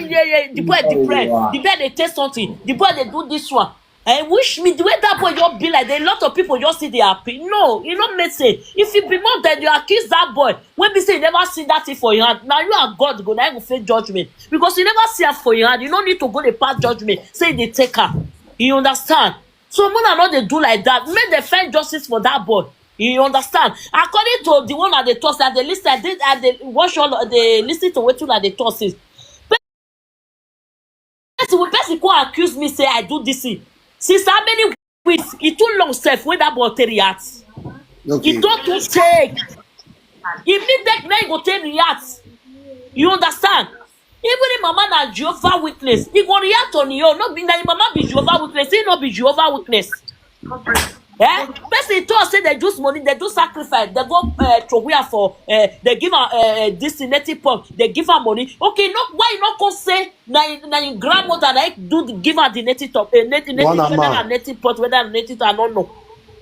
yeah, yeah, the boy depressed. The boy they take something. The boy they do this one. Eh, wish me the way that boy just be like that, a lot of people just see they happy. No, you know me say if you be more than you accuse that boy, when be say you never see that thing for your hand, now you and God go now go face judgment because you never see am for your hand. You no need to go the pass judgment. Say they take am. You understand? So mona no dey do like that. Make dem find justice for that boy. You understand? According to the one that they talk, that they listen, I did, I dey watch all, they listen to wetin una dey talk since. Person wey person come accuse me say I do this thing. Since how many weeks? E too long sef wey that boy take react. E don too take. E fit take na e go take react. You understand? Even if mama na Jehovah Witness, e go react on e own. No be na im mama be Jehovah Witness, he no be Jehovah Witness. Eh? Person talk say they use money, they do sacrifice, they go uh, throw where for uh, they give her uh, this native pot, they give her money. Okay, no, why you not go say na na your grandmother na do give her the native top, uh, native, native, whether na native pot, whether na native, I don't know.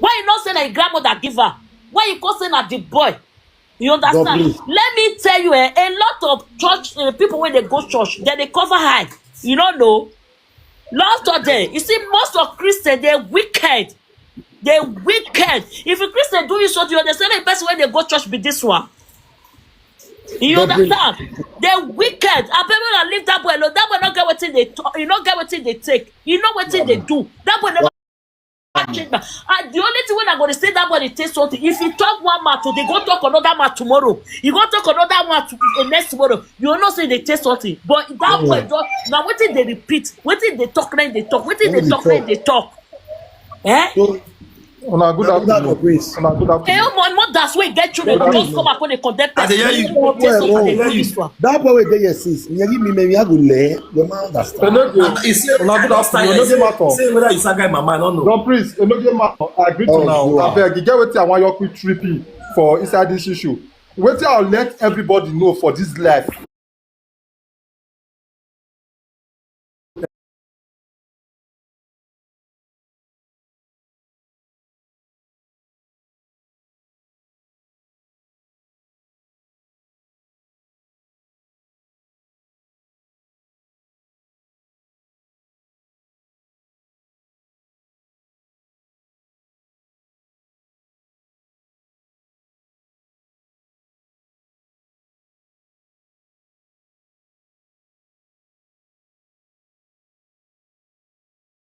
Why you not say na your grandmother give her? Why you go say na the boy? You understand? Let me tell you, eh, a lot of church uh, people when they go church, then they cover high. You don't know. Lot of them. You see, most of Christians, they're wicked. They're wicked. If a Christian do you something, you understand the person when they go church be this one. You understand? They're wicked. I better not leave that boy alone. That boy not get what they talk. You not get what they take. You know what they do. That boy never change man. And the only thing when I go to say that boy they take something. If you talk one man today, go talk another man tomorrow. You go talk another one to, uh, next tomorrow. You will not say they take something. But that boy don't now what did they repeat? What did they talk? Then they talk. What did they talk? Then they talk. Eh? Una good afternoon. Una good afternoon. Eh, omo, omo, that's why get children just come up and condemn person. I dey hear you. That boy wey dey here since, me give me me I go lay. You ma understand. Una good afternoon. Say whether you saga my man, I don't know. Don Prince, Enoge Mato, I agree to now. I beg, you get wetin I want your quick tripping for inside this issue. Wetin I let everybody know for this life.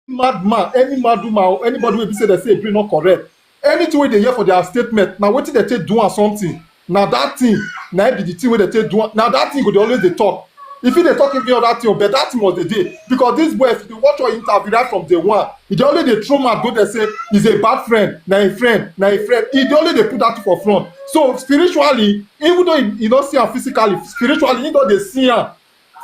Madman, any mad woman, or anybody wey be say they say brain not correct, anything wey they hear for their statement, now wetin they take do or something, now that thing, now be the thing wey they take do, now that thing go they always they talk. If they talk every other thing, but that thing was the day because this boy, if you watch your interview right from day one, he dey only dey throw mouth go there say he's a bad friend, na a friend, na a friend. He dey only dey put that for front. So spiritually, even though he, he don't see him physically, spiritually he don't dey see him.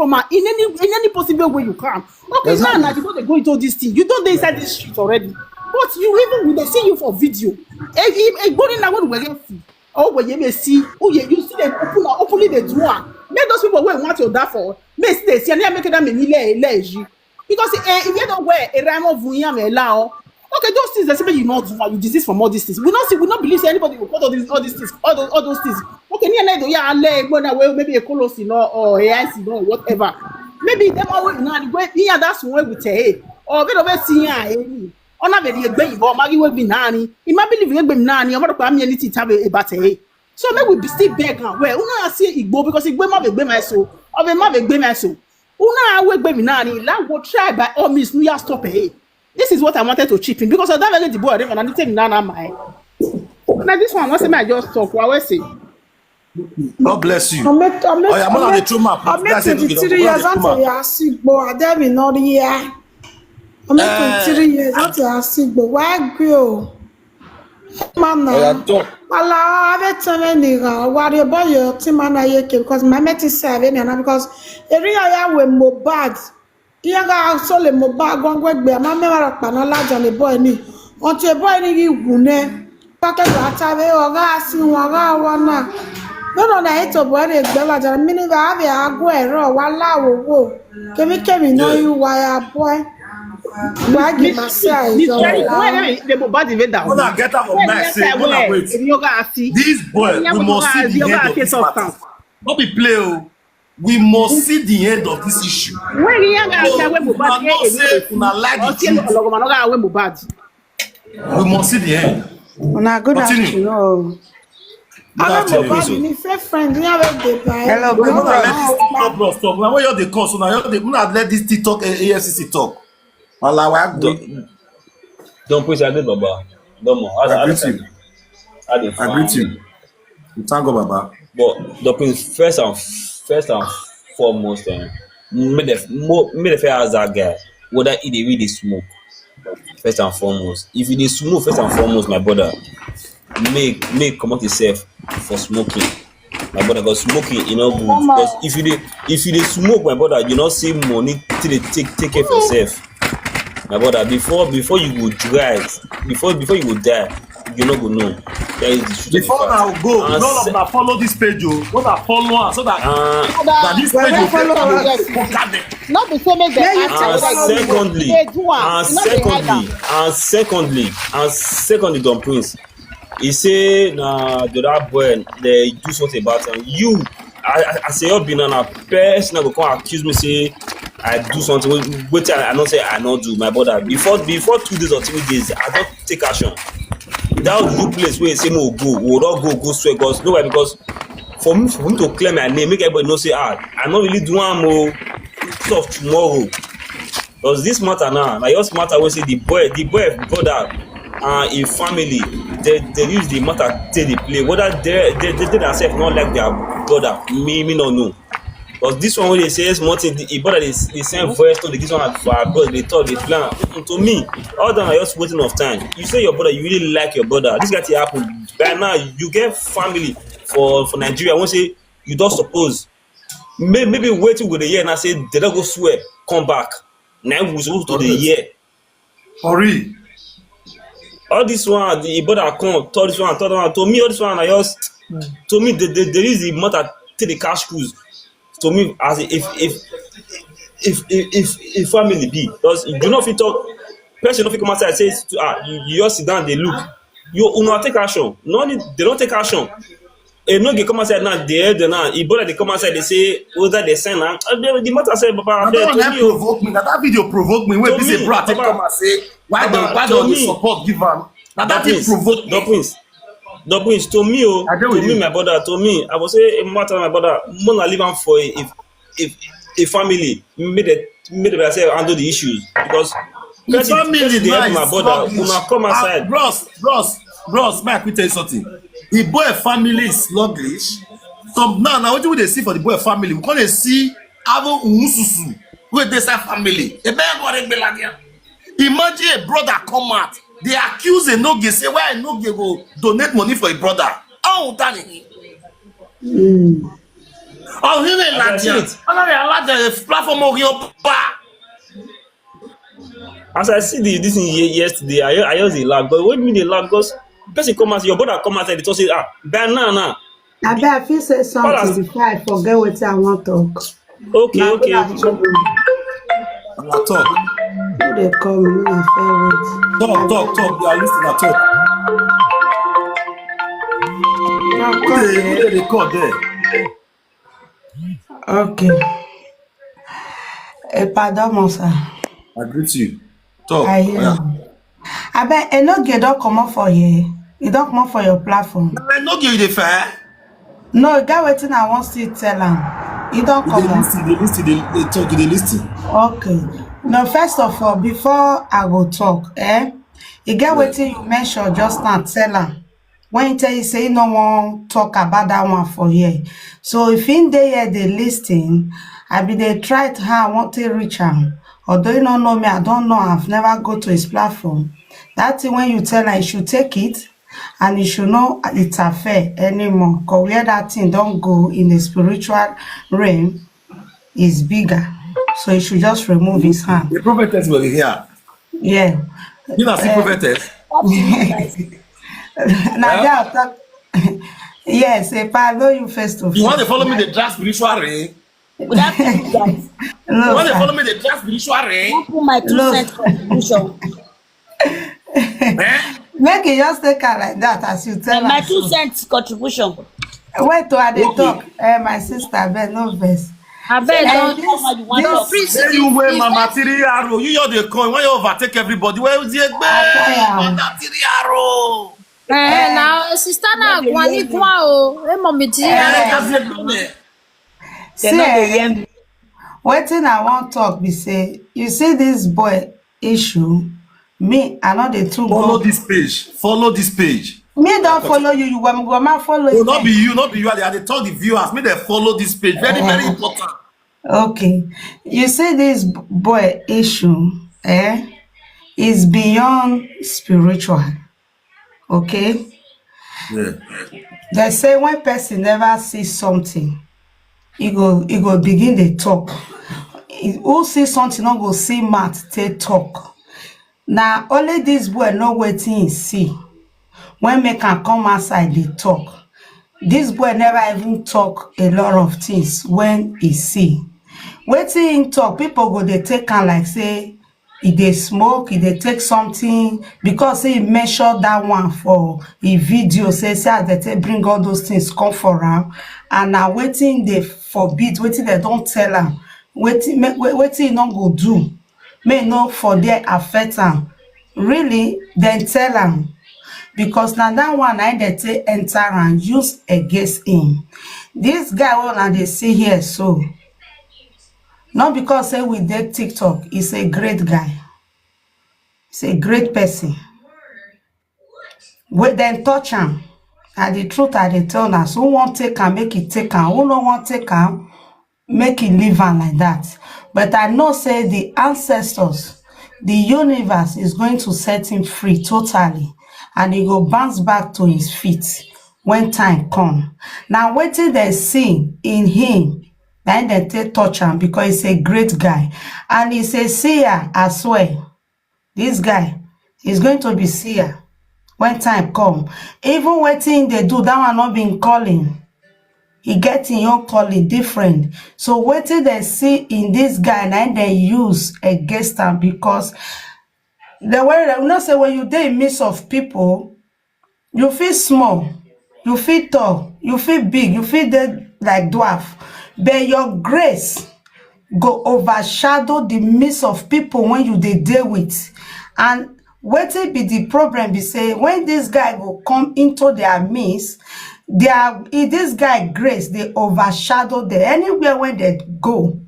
transformer in any in any possible way you can. Okay, now, now you don dey go into all this thing. You don dey inside this street already. But you even, we dey see you for video. Egbori na wey we get see. Oh, wey you may see. Oh, yeah, you see dem open, openly dey do am. Make those people wey want your downfall, make see dey see, and make that many le le ji. Because, eh, if you don't wear a rhyme of Vunyam allow. Okay, those things they say you not do, you desist from all these things. We not see, we not believe say anybody will put all these, all these things, all those, all those things. Okay, near night, yeah, I let go now. Well, maybe a colossal law or A I C law, whatever. Maybe them always now the way, yeah, that's when we say, hey, or we don't see, yeah, hey, or not very egbe, or Maggie will be nanny. It might be living egbe nanny, or what about me anything to have about, hey. So make we be still beg am. Well, una see Igbo because Igbo ma be gbe my soul. Or be ma be gbe my soul. Una we gbe me nanny. La go try by all means. No, ya stop, hey. This is what I wanted to chip in because I don't get the boy. I don't take nana my. Now this one, what's my just talk? What was it? God bless you. I met, I met, Oh, yeah, I'm I on the met, true map. I met That's it. We can twenty-three go on years the true until map. you are sick, but I tell me not here. I met Eh, twenty-three years until you are sick, but why go? Come on Oya, now. talk. Ala, I have a ten minute. What about your team and I because my met is seven and because area ya we Mohbad. Iya ga so le Mohbad gwangwe gbe ama me wara pa na la jale boy ni. Until boy ni gi gune. Pake do atave o ga si won ga wa na. No, no, na eto boy re gbe la jale mi ni ga ave ago ero wa la wo wo. Kemi kemi no Yeah. You wire boy. Why give my size? This guy, where the Mohbad even down? Una get up for Where back, the say, guy una where? wait. If you go see, This boy, yeah, we but must see you the go end of see this matter. substance. Not be play, oh. We must see the end of this issue. Where the young guy So, say where una Mohbad know say una like the truth. Ọtí ọlọ́gọ̀mọ̀ náà where Mohbad. We must see the end. Una good Continue. Afternoon. Good Hello, afternoon. Mohbad, you need friend. You have a day by. Hello, Una good let morning. this TikTok bros talk. Una wey you dey call, so una you dey, una let this TikTok, eh, A F C C talk. Alawa go. Don, Don Prince, I good, Baba. Don Mo, how I how greet the you. how the I greet you. We thank God, Baba. But Don Prince, first and first and foremost, eh, me the mo me the first ask that guy whether he dey really smoke. First and foremost, if you dey smoke, first and foremost, my brother, make make comot yourself for smoking. My brother, because smoking e no good. Because if you dey if you dey smoke, my brother, you no see money to dey take take care of yourself. My brother, before before you go dry, before before you go die, you no go know. That is the truth of the Before fact. Una go, And none of se- Una follow this page o. Una follow am so that Uh, that this page go take am go gather. No be say make dem ask and you. Secondly, They do am. and You no dey hide am. Secondly, and secondly, and secondly, Don Prince, he say na the other boy dey do something about am. You, I, I, I say you be na na person go come accuse me say I do something wey- wetin I, I no say I no do, my brother. Before before two days or three days, I don take action. That was the place where say mo go, we don go go swear, because no why, because for me for me to clear my name, make everybody know say ah, I no really do am o. Of tomorrow. Because this matter now, na just matter wey say the boy, the boy brother and him family, they they use the matter take dey play. Whether they they they, they themselves no like their brother, me me no know. Because this one wey dey say small thing, the him brother dey dey send voice to the this one for abroad, dey talk, dey plan. Mm, to me, all that na just wasting of time. You say your brother, you really like your brother. This guy thing happen. By now, you get family for for Nigeria. I wan say you don suppose may- maybe wetin we dey hear now say they don go swear come back. Na we suppose to dey hear. For real. All this one, the brother come, tell this one, tell that one. To me, all this one, I just to me, they, they, they use the matter take the cash cruise. To me, as a, if if if if if, if family be, because you no fit talk, person no fit come outside say to, ah, you, you just sit down dey look. You una take action. No need, they don't take action. E no dey come outside now, dey hear them now. E brother dey come outside, dey say whether they send am. Uh, the, the matter say, Baba, Na abeg, that one to na me o. Provoke me. Na that video provoke me. Wey To be say me, bro take Baba, come and say why Baba, don why to don dey me, support give am. Na that thing Dobbins, provoke me. Dobbins, Dobbins, to me o, I dey to with me, you. My brother, to me, I go say a matter, my brother, more na leave am for a, a, a, a family, make the make the brother handle the issues, because The person family person dey help nice, my brother, sluggish. Una come Ah, outside. Bros, bros, bros, make I quick tell you something. The boy family is sluggish. Some now, now wetin we dey see for the boy family, we come dey see avo unsusu wey dey inside family. Ebe go re gbeladia. Imagine a brother come out, dey accuse Enoge, say why Enoge go donate money for a brother. How that is? Oh, he dey As I see ladia. it, Ana dey ladia the platform of your ba. As I see the this thing ye- yesterday, I I just dey laugh. But when me dey laugh, because person come out, your brother come out and dey talk say, ah, by now now. Abeg, I fit say something before I forget wetin I wan talk. Okay, Na okay. good afternoon. Na talk. Who dey call me? Make I first wait. Talk, talk, talk. We are listening. Na talk. Na Who call dey who there. dey record there? Okay. Eh, pardon, mo sir. I greet you. Talk. I hear. Oya. Abeg, Enoge don comot for here. E don comot for your platform. Na Enoge you dey fire? No, e get wetin I wan still tell am. E don comot. You dey listen, you dey listen, you dey talk, you dey listen. Okay. No, first of all, before I go talk, eh, e get wetin you mention just now, tell am. When he tell you say he no wan talk about that one for here. So if he dey here dey listen, I be dey try to how I wan take reach am. Although he no know me, I don't know, I've never go to his platform. That thing when you tell am, he should take it and he should know it's affair anymore. Cause where that thing don't go in the spiritual realm is bigger. So he should just remove his hand. The prophetess will be here. Yeah. You know, see prophetess. Now that talk. Yes, if I know you face to face. You want to follow me the drag spiritual ring? Without putting that. No, you want to follow me the drag spiritual ring? Don't put my two cents contribution. Eh? Make it just take her like that as you tell her. My two cents contribution. Wait to I dey talk. Eh, my sister, abeg no vex. Abeg, eh, don't this, this, this you wey Mama Tiri Aro, you your dey come, why you overtake everybody? Where is the egbe? Mama Tiri Aro. Eh, now sister na kwani kwa o. Eh, Mama Tiri Aro. See, eh, wetin I wan talk be say, you see this boy issue, me, I no dey too follow this page. Follow this page. Me don follow you, you go ma follow. No, not be you, not be you. I dey talk the viewers. Make dem follow this page. Very, very important. Okay. You see this boy issue, eh, is beyond spiritual. Okay? Yeah. They say when person never see something, he go he go begin dey talk. He, who see something no go see mouth take talk. Na only this boy know wetin he see. When make am come outside dey talk, this boy never even talk a lot of things. When he see wetin he talk, people go dey take am like say e dey smoke, e dey take something, because he measure that one for e video, say see as dem take bring all those things come for am, and na wetin dey forbid, wetin dem don tell am, wetin make- we- wetin he no go do, make e no for there affect am. Really, dem tell am, because na that one na im dem take enter and use against him. This guy wey una dey see here so, not because say we dey TikTok, is a great guy, is a great person. Wey dem touch am, na the truth I dey tell una. So who wan take am, make e take am. Who no wan take am, make e leave am like that. But I know say the ancestors, the universe is going to set him free totally, and he go bounce back to his feet when time come. Na wetin dem see in him, na im dem take touch am, because he's a great guy and he's a seer as well. This guy is going to be seer when time come. Even wetin he dey do, that one no be him calling. He get him own calling different. So wetin dem see in this guy, na im dem use against am, because the way dem know say when you dey in midst of people, you fit small, you fit tall, you fit big, you fit dey like dwarf, but your grace go overshadow the midst of people when you dey dey with. And wetin be the problem be say when this guy go come into their midst, their e- this guy grace dey overshadow them. Anywhere when they go,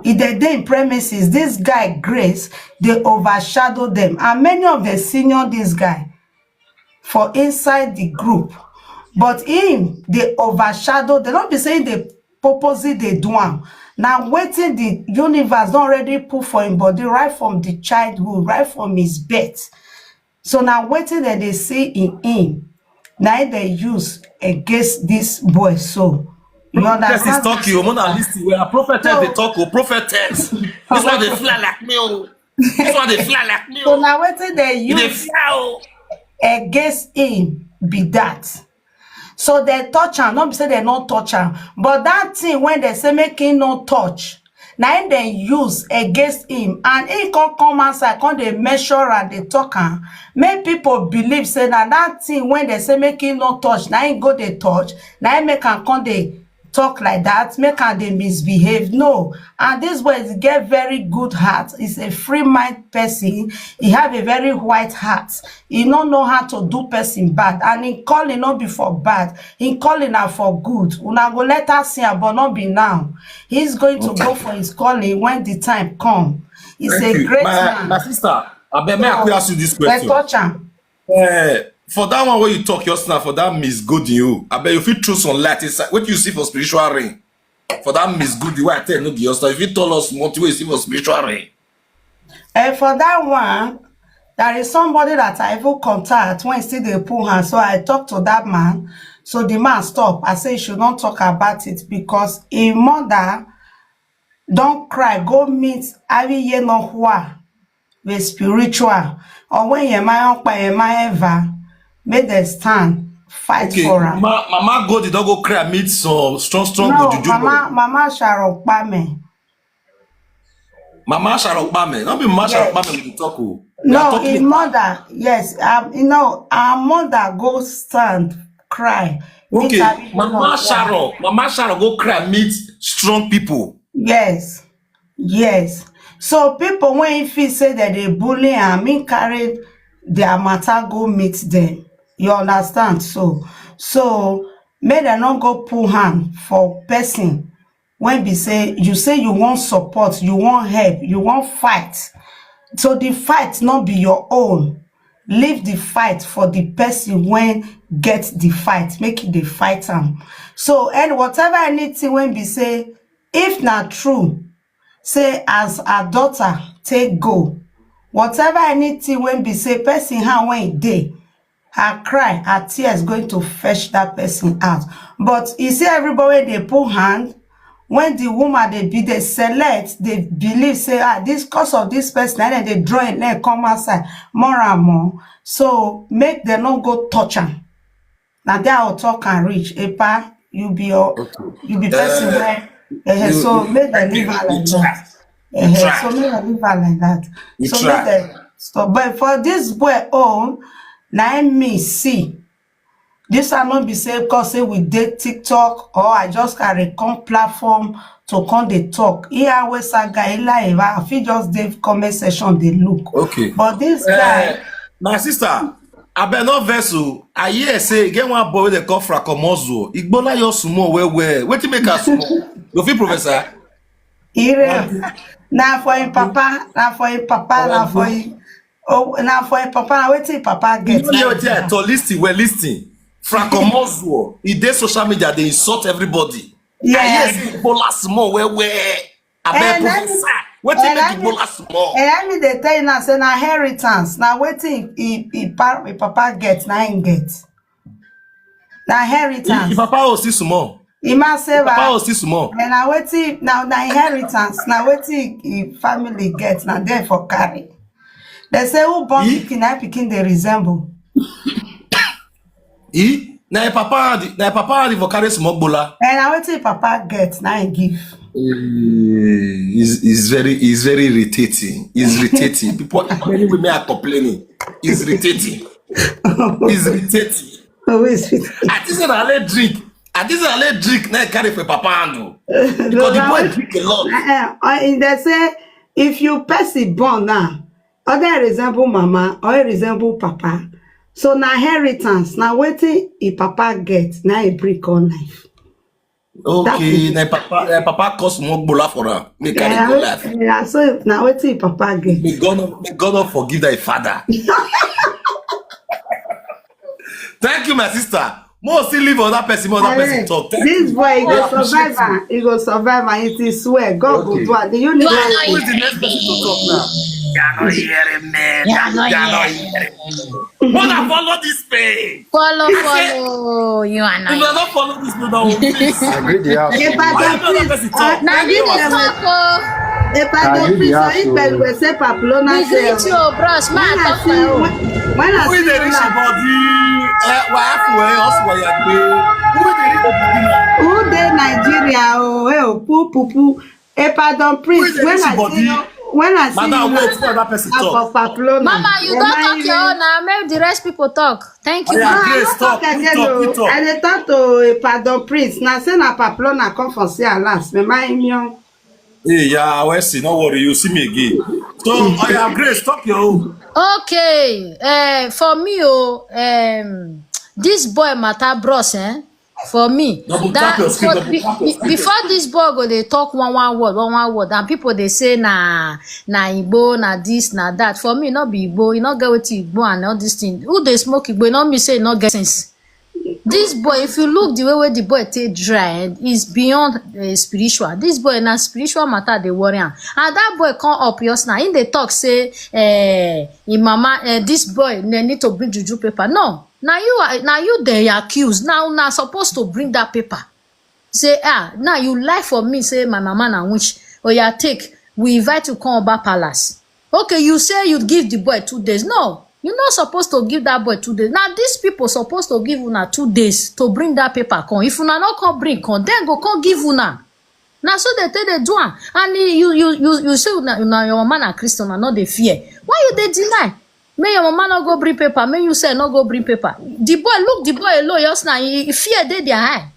if they dey in premises, this guy grace dey overshadow them, and many of them senior this guy for inside the group. But him dey overshadow them. No be say him dey purposely dey do am. Na wetin the universe don already put for him body right from the childhood, right from his birth. So na wetin dem dey see in him, na im dem use against this boy. So you Prophetess is understand? Talking. You know, na listen where prophetess dey So talk. Oh, prophetess. This one dey fly like me. Oh, this one dey fly like me. so Oh, na wetin dem e dey use fly. Oh, against him be that. So dem touch am, no be say dem no touch am, but that thing when dem say make him no touch, na im dem use against him, and him come come outside, come dey measure and dey talk am, make people believe say na that thing when dem say make him no touch, na him go dey touch, na him make am come dey talk like that, make am dey misbehave. No. And this boy is get very good heart. He's a free mind person. He have a very white heart. He no know how to do person bad, and him calling no be for bad. Him calling na for good. Una go later see am, but no be now. He's going to go for his calling when the time come. He's Thank a you, great my man. my sister. Abeg, may I quick So ask you this they question? Touch am. Eh, for that one where you talk just now, for that Miss Golden, you, I bet you fit throw some light inside. What you see for spiritual rain? For that Miss Golden, where I tell you, no be your stuff. If you tell us what you see for spiritual rain. And for that one, there is somebody that I even contact when still dey pull hand. So I talk to that man. So the man stop. I say you should not talk about it because him mother don cry go meet Awiye no hua with spiritual. Or when your man pa your man ever, make dem stand fight Okay, for am. ma, Mama Golden don go cry meet some strong, strong No, juju boy. Mama Mama Sharon Kpame. Mama Sharon Kpame. Not be Mama Sharon Yes. Kpame we dey talk. Oh. We are No, talking his about mother, yes, um, you know, her mother go stand, cry, meet okay, her. Mama Sharon. Mama Sharon go cry meet strong people. Yes, yes. So people when he feel say that they bully am, he carry their matter go meet them. You understand? So, so make dem no go pull hand for person when be say you say you wan support, you wan help, you wan fight. So the fight no be your own. Leave the fight for the person when get the fight, make e dey fight am. So and whatever anything when be say, if na true, say as her daughter take go, whatever anything when be say person hand when e dey, her cry, her tears going to fetch that person out. But you see everybody dey put hand, When the woman dey be dey select, dey believe say, ah, this, cause of this person, and then they draw a leg come outside more and more. So make dem no go touch am. Na there I talk and reach. Epa, you be your, you be person where, eh, so make dem leave her like that. Eh, so make dem leave her like that. So make dem stop. But for this boy own, na im me see. This one no be say because say we dey TikTok or I just carry come platform to come dey talk. Iya we saga ila eva, I fit just dey comment section dey look. Okay. But this guy, My sister, abeg no vex o. I hear say e get one boy wey dem call Fracomozo. Igbola your small well well. Wetin make am small? You fit, Professor? Ire, na for him papa, na for him papa, na for him, oh, na for him papa, na wetin him papa You get. no hear wetin I talk? Listen well, listen. Fracomozo, e dey social media, dey insult everybody. I hear Yes. say Igbola small well well. Abeg, Eh, let me- Professor, wetin eh, make let me- Igbola small? Eh, let me dey tell you now, say na inheritance. Na wetin he, he, pa- him papa get, na him get. Na Him inheritance. Papa o still small. He must say Papa that. o still small. And na wetin, na, na inheritance. Na wetin him family get, na there for carry. They say who born He- pikin, na pikin dey resemble. E na him papa hand, na him papa hand for carry small gbola. And na wetin him papa get, na him give. Eh, is is very is very irritating. It's irritating. People, many women are complaining. It's irritating. It's irritating. Always fit. I think say na only drink. I think say na only drink na him carry for papa hand o. Because the boy drink a lot. Eh, eh, they say if you person born now, either resemble mama or resemble papa. So na inheritance, na wetin him papa get, na him bring come life. Okay, na papa, na papa cause small gbola for am. Make carry go life. Yeah, so na wetin him papa get. May God not, may God not forgive thy father. Thank you, my sister. More still leave other person, more other person talk. Thank This you. Boy, he go I appreciate survive am. He go survive am. It is swear. God go Okay. do am. The universe. You are not Who is the next person to talk now? You are not hearing me. You are not You are not hearing hearing me. Wanna follow this page? Follow, I say- follow. You are If you not. Don't follow this program, please. I agree the house. If Why I you don't don't let please, person talk? Na Thank this you, dey Pastor. talk o. If I I don't agree please, the so house. if I will say Paplona We say, greet you, bros. Ma when I talk see, my own. when, when I Who is see the rich Lola, body? Eh, why have to wear us for your day? Who is the rich body now? Who dey Nigeria? Oh, eh, oh, poo, poo, poo. Eh, pardon, please. Who is the When rich I body? see, when I see Madam, Lola, wait for that person I talk. for Paplona. Mama, you Eh, don't my talk your name. Own now. Make the rest people talk. Thank you. Oh, yeah. Ah, Grace, no talk talk, again, talk, oh. talk. I dey talk to, eh, pardon, please. Now say na Paplona come for see alas. Me my immune. Hey, yeah, I see. No worry, you see me again. So, oh, yeah, Grace, talk your own. Okay, uh, for me, oh, um, this boy matter, bros, eh? For me, Double that tap your screen, for, double be- tap your be- screen. Before this boy go, they talk one one word, one one word, and people they say na na Igbo, na this, na that. For me, not be Igbo, you not get with Igbo and all this thing. Who they smoke Igbo, not me say not get sense. This boy, if you look the way where the boy take dry, eh, is beyond uh, spiritual. This boy na spiritual matter they worry am. And that boy come up yours now. In the talk say, eh, in mama, eh, this boy they need to bring juju paper. No, now you are now you they accused. Now now supposed to bring that paper. Say ah, now you lie for me. Say my mama na witch. Oh yeah, take. We invite you come Oba Palace. Okay, you say you give the boy two days. No, you not supposed to give that boy two days. Now these people supposed to give una two days to bring that paper come. If una not come bring come, then go come give una. Now so they take the do am. And you you you you say now your man a Christian and not the fear. Why you they deny? May your mama not go bring paper. May you say not go bring paper. The boy look the boy alone. Just now he, he fear they their eye.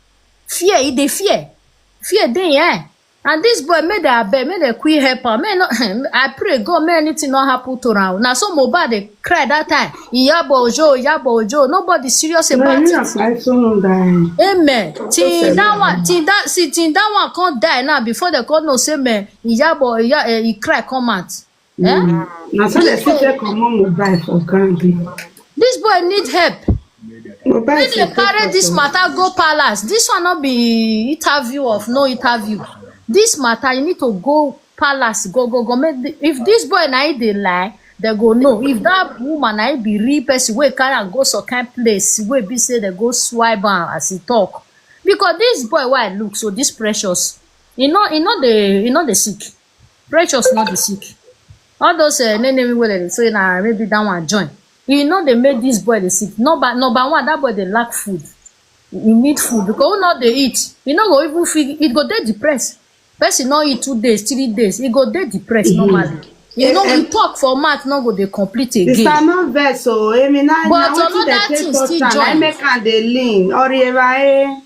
Fear he they fear. Fear they yeah. And this boy made a bed, made a queer helper. May not, I pray God, may anything not happen to around. Now so Mohbad they cry that time. Iyabo Ojo, Iyabo Ojo. Nobody serious about it. I soon die. Amen. Till that one, till that see, till that one can't die now. Before they call no say man, Iyabo, Iya, eh, he cry come out. Eh? Now so they still take come on mobile for ground. This boy need help. Mobile. Make they carry this matter go palace. This one not be interview of no interview. This matter you need to go palace. Go go go. Make the, if this boy na he dey lie, they go know. If that woman na he be real person, we carry and go some kind place. We be say they go swipe am as he talk. Because this boy why look so this precious. E no, e no dey, e no dey sick. Precious no dey sick. All those, eh, name, name wey dem dey say na maybe that one join. E no dey make this boy dey sick. Number, number one, that boy dey lack food. E need food because who no dey eat, e no go even fit, e go dey depressed. Person no eat two days, three days, e go dey depressed normally. You know, we talk for mouth no go dey complete again. Sister, no vex o. Emi na, but na wetin another dem take thing touch still am, na im join. Make am dey lean. Orieva, eh,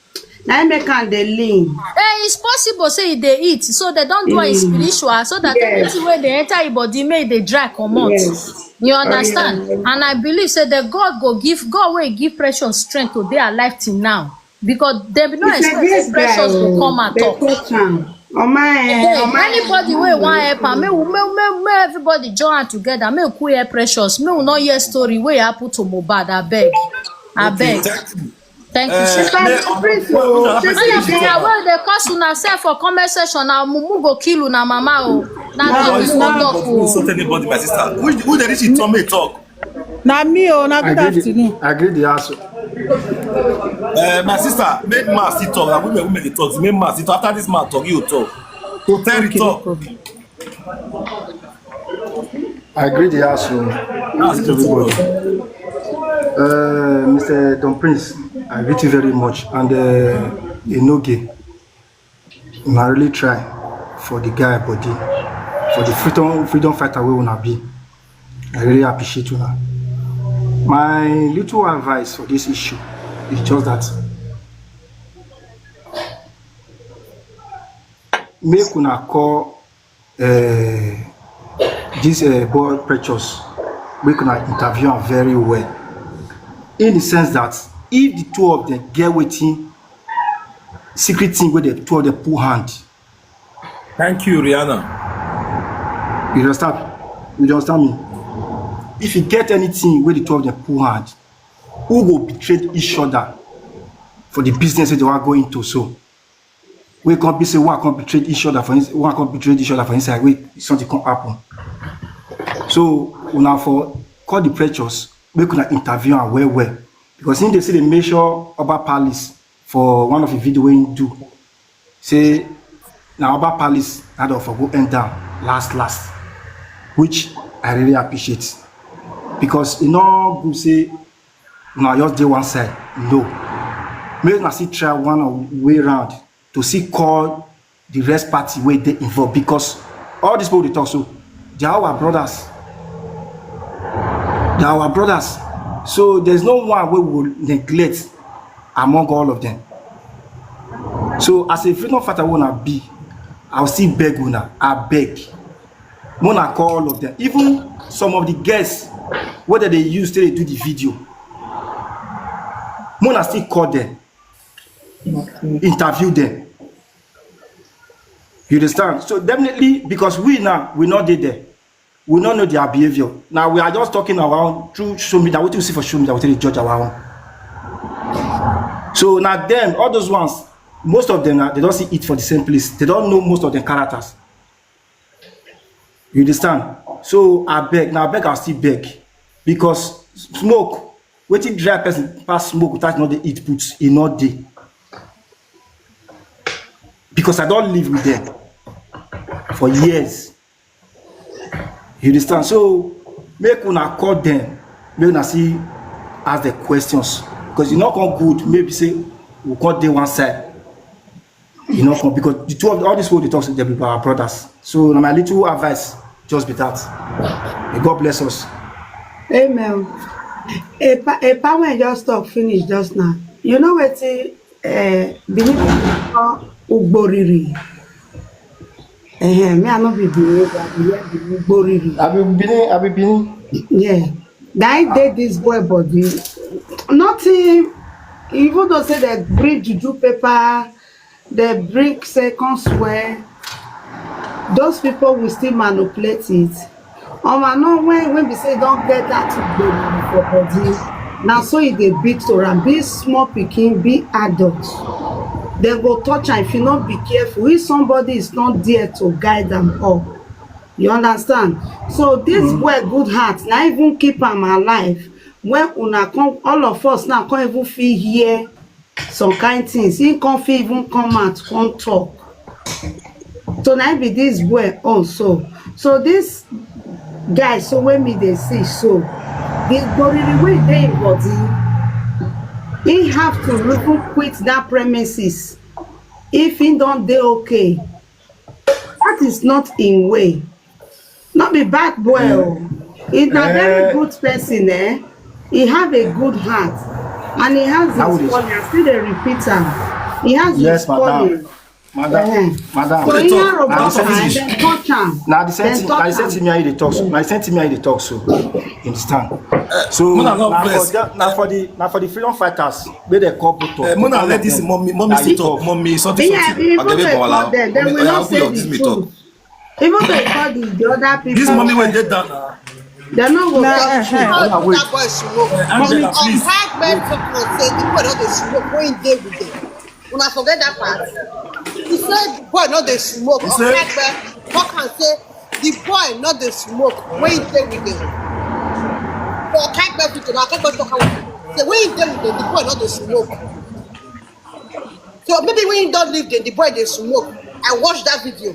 na im make am dey lean. Eh, it's possible say e dey eat, so dem don do am spiritual, so that anything wey dey enter e body, make e dey dry comot. Yes. You understand? Orieva. And I believe say the God go give, God wey give Precious strength to dey alive till now. Because dem no expect say Precious go come and talk. Dem touch am. Omo, eh, omo, eh, anybody wey wan help am, make we, make, make, make everybody join hand together, make we hear Precious, make we no hear story wey happen to Mohbad, abeg. Okay, abeg. Thank you. Thank you, sir. Sister Prince, oh, wey dey cause una sef for comment section, na mumu go kill una mama o. Na talk you no talk o. Insult anybody, my sister. Who, who dey reach it to me talk? Na me o, na good afternoon. I greet the house. Eh, my sister, make man still talk. Na women, women dey talk. Make man still talk. After this man talk, you talk. So tell the talk. I greet the house o. That's everybody. Uh, Mister Don Prince, I greet you very much, and, uh, Enoge. Una really try for the guy body, for the freedom, freedom fighter wey una be. I really appreciate una. My little advice for this issue is just that make una call, eh, this, eh, boy Precious, make una interview am very well. In the sense that if the two of them get wetin secret thing wey the two of them put hand. Thank you, Rihanna. You understand? You understand me? If you get anything wey the two of them put hand, who go betray each other for the business wey they wan go into so? Wey come be say one come betray each other for ins-, one come betray each other for inside, wey something come happen. So una for call the Precious, make una interview am well well. Because him dey still dey measure Oba Palace for one of the video wey him do. Say na Oba Palace na don for go end down last last, which I really appreciate. Because e no good say una just dey one side. No. Make una still try one way round to still call the rest party wey dey involved, because all these people dey talk so, they are our brothers. They are our brothers. So there's no one wey we will neglect among all of them. So as a freedom fighter wey una be, I will still beg una, I beg. Make una call all of them. Even some of the girls wey dem dey use take dey do the video, make una still call them, interview them. You understand? So definitely, because we now, we no dey there. We no know their behavior. Now we are just talking our own through social media. Wetin we see for social media, we take dey judge our own. So now them, all those ones, most of them now, they don see it for the same place. They don't know most of the characters. You understand? So I beg, now I beg, I still beg. Because smoke, wetin dry person pass smoke without not the eat put, e no dey. Because I don live with them for years. You understand? So make una call them, make una see ask the questions. Because e no come good, maybe say we come dey one side. E no come, because the two of all these people dey talk say dem be our brothers. So na my little advice just be that. May God bless us. Amen. A pa-, a pa when just talk finish just now. You know wetin, eh, Benin people call ugboriri. Eh, me, I no be Benin, but I be here Benin, ugboriri. I be Benin, I be Benin. Yeah. That dey this boy body. Nothing, even though say they bring juju paper, they bring second swear, those people will still manipulate it. Omo, no, when, when be say don get that gbege for body, na so e dey big to am, be small pikin, be adult. They go touch am if you no be careful. If somebody is not there to guide am up, you understand? So this boy good heart, na even keep am alive. When una come, all of us now come even fit hear some kind things. He come fit even come out, come talk. So na im be this boy own so. So this guy so wey me dey see so, the gboriri wey dey im body, he have to even quit that premises if he don dey okay. That is not im way. No be bad boy o. He's a very good person, eh? He have a good heart, and he has his calling. I still dey repeat am. He has his calling. Madam, madam. So he na robot and dem touch am. Na the same thing, na the same thing me and you dey talk so. Na the same thing me and you dey talk so. You understand? So na for the, na for the freedom fighters wey dey call both of them. Mona, let this mommy, mommy sit up. Mommy, something, something. Even though you call them, they will not say the truth. Even though you call the, the other people. This mommy wey dey down now. They no go talk. That boy smoke. Angela, please. High men talk say the boy no dey smoke when he dey with them. Una forget that part. He said the boy no dey smoke. He said, Okagbe talk and say the boy no dey smoke when he dey with them. For Okagbe people, na Okagbe talk am say when he dey with them, the boy no dey smoke. So maybe when he don leave them, the boy dey smoke. I watch that video.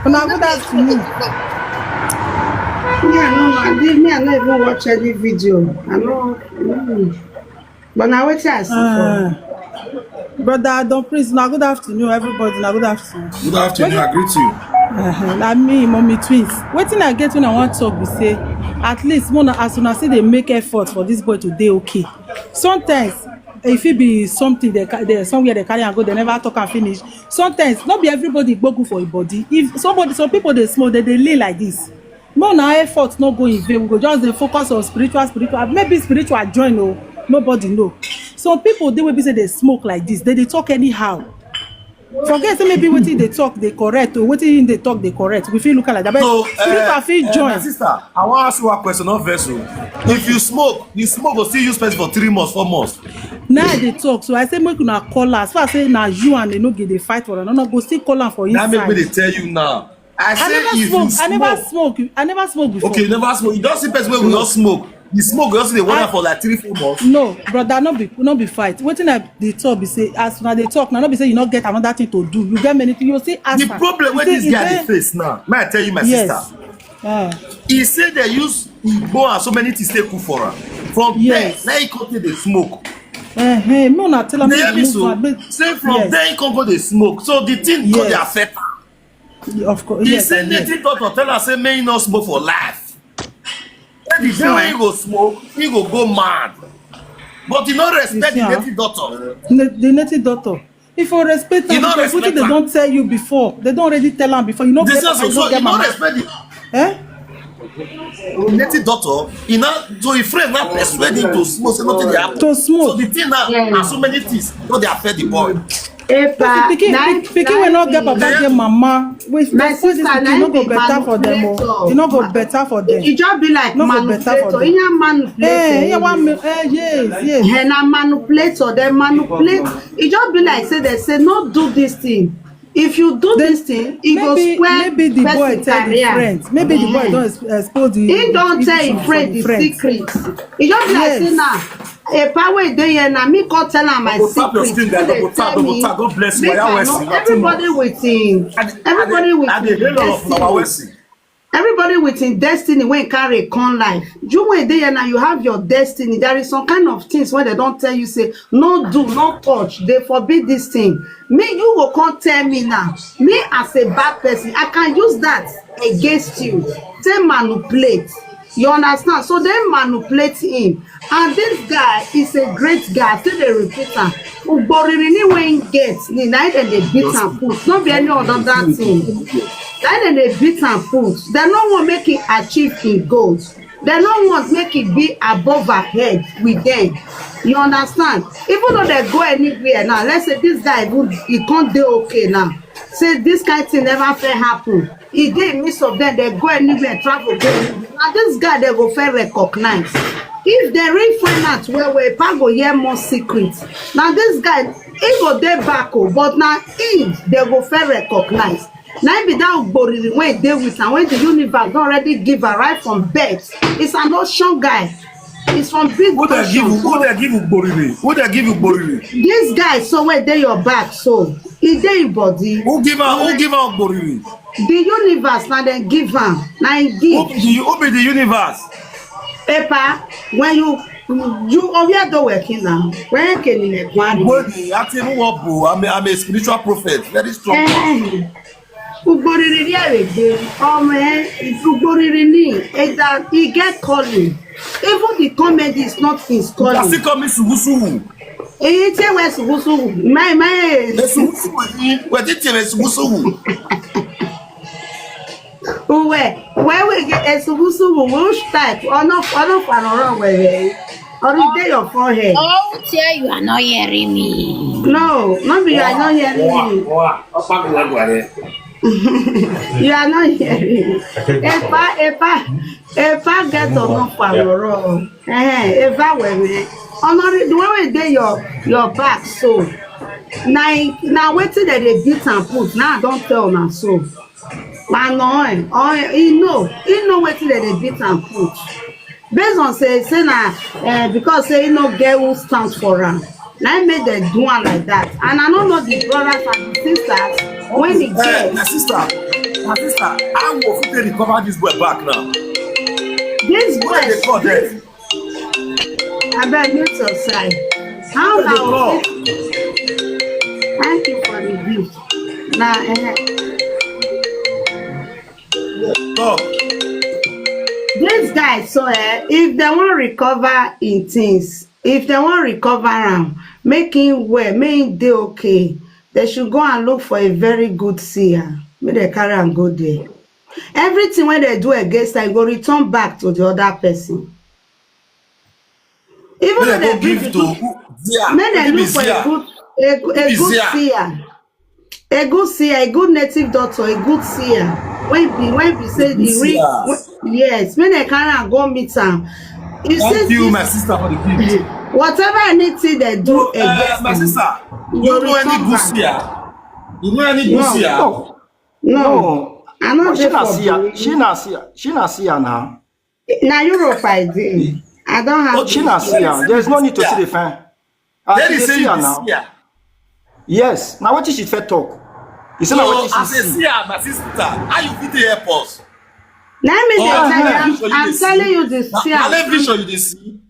Una good afternoon. Me, I no, I did, me, I no even watch any video. I no, mm. But na wetin I see for. Brother Don Prince, na good afternoon, everybody. Na good afternoon. Good afternoon, I greet you. Uh-huh. Na me, Mommy Twins. Wetin I get when I wan talk be say, at least, mona, as una see, dey make effort for this boy to dey okay. Sometimes, if it be something they, ca- they somewhere they carry and go, they never talk and finish. Sometimes, not be everybody go good for a body. If somebody, some people they smoke, they, they lay like this. No, na effort no go in vain. We go just dey focus on spiritual, spiritual. Maybe spiritual join, oh, nobody know. Some people they will be say they smoke like this. They, they talk anyhow. Forget say maybe wetin they talk they correct, or wetin they talk they correct. We feel look like that. But so, spiritual uh, fit uh, join. My sister, I want to ask you a question, not verse. If you smoke, you smoke go still use person for three months, four months. Now they talk. So I say make una call us. So I say now you and they no get they fight for another. Go still call am for inside. That make me they tell you now. I, I say never if smoke. You smoke. I never smoke. I never smoke before. Okay, you never smoke. You don't see person wey we don't smoke. The smoke just dey water for like three, four months. No, brother, no be, no be fight. Wetin I dey talk be say, as una dey talk, na no be say you no get another thing to do. You get many things. You see, as the problem wey this guy dey face now, may I tell you, my sister? He say they use igbo and so many things take cook for am. From there, now he come take dey smoke. Uh-huh. No, na tell am. They hear me so. Say from there he come go dey smoke. So the thing go dey affect am. Of course, he say native doctor tell am say make he no smoke for life. Say the day wey he go smoke, he go go mad. But he no respect the native doctor. The native doctor. If you respect am, because wetin they don tell you before, they don already tell am before. You no get, you no get mama. Eh? Native doctor, he now, so his friend now persuade him to smoke, say nothing dey happen. To smoke. So the thing now, as so many things, no dey affect the boy. Epa, pikin, pikin wey no get papa get mama. My sister, na him be manipulator. E no go better for them. E just be like manipulator. He na manipulator. Eh, yeah, one mi- eh, yes, yes. He na manipulator. Dem manipulate. E just be like say they say no do this thing. If you do this thing, e go spoil person career. Maybe the boy tell him friend. Maybe the boy don expose the. He don tell him friend the secret. E just be like say na a power wey dey here na me come tell am my secret. Go tap your screen, guys. Go tap, go tap. God bless you. Everybody with him. Everybody with him. Everybody with him destiny wey carry come life. You wey dey here now, you have your destiny. There is some kind of things wey they don tell you say no do, no touch. They forbid this thing. Me, you go come tell me now. Me as a bad person, I can use that against you. Say manipulate. You understand? So they manipulate him. And this guy is a great guy. I still dey repeat am. Ugboriri ni wey he get, ni na him dem dey beat am put. No be any other thing. Na him dem dey beat am put. Dem no wan make he achieve him goals. Dem no want make he be above her head with them. You understand? Even though they go anywhere now, let's say this guy even he can't dey okay now. Say this kind thing never fair happen. E dey midst of them, they go anywhere, travel go anywhere. Na this guy they go fair recognize. If they really find out well well, pa go hear more secrets. Now this guy, he go dey back o, but na him they go fair recognize. Na him be that ugboriri wey dey with am, when the universe don already give am right from birth. It's an ocean guy. It's from big Who dey give ocean. you? Who So dey give you gboriri? Who dey give you gboriri? This guy, so where dey your back, so e dey im body. Who give am? Who give am gboriri? The universe na dem give am, na im Who give. be the, who be the universe? Epa, when you you over do working now. When can you make one? Wey the ati mu wo bo? I'm a, I'm a spiritual prophet, very strong. Eh, ugboriri ni ere gbe ọmọ ẹ, ugboriri ni ẹja e get calling. Even the comedy is not his You are calling. Still coming sugusugu. Èyí tí wọ́n ṣubúṣubú, máì máì Sugusugu ni. Wait till you sugusugu. Uwe, why we get a subu subu? Which type? Ono ono fanoro were. Or is there your forehead? Oh, tell you are not hearing me. No, not be you are not hearing me. Wa, wa, wa, wa, wa. You are not hearing me. Epa, epa, epa get ono fanoro. Eh, epa were. Honor the way we dey your your back so. Na na wetin dem dey beat and put. Now I don tell una so. Mano, eh, oh, he know, he know wetin dem dey beat and put. Based on say say na uh, because say he no get who stand for am. Na him make dem do am like that. And I no know the brothers and the sisters when he Eh, get my sister, my sister, how we go fit take recover this boy back now? this What boy. dey call them? Abeg mute your side. How What dey na call? Thank you for the gift. Na eh, Talk. this guy so eh, if dem wan recover im things, if dem wan recover am, make im well, make im dey okay. Dem should go and look for a very good seer. Make dem carry am go there. Everything wey dem do against am go return back to the other person. Even Make though dem go dem bring give the to good, who? Zia. make dem Who be look for a Zia? good a, a Be good Zia. seer. A good seer, a good native doctor, a good seer. When be when be say Be the real Zia. when- yes, when they carry and go meet am. You Thank see you, my this sister, for the gift. Whatever anything they do No, uh, against my am, sister, you you go know any return good back. seer? You know any good No. seer? No, No, no. I no But she dey na for see her. believe. She na see her. She na see her now. Na Europe I dey. I don have She na this. see her. There is no need to see the fine. Let She me dey say see you her dey now. see her. Yes. Now what she fit talk? You see now So what she as a see. Seer, my sister, how you fit dey help us? Let me Oh, just tell na you, vision I'm, you I'm dey see. telling you the Na seer. na vision you dey see.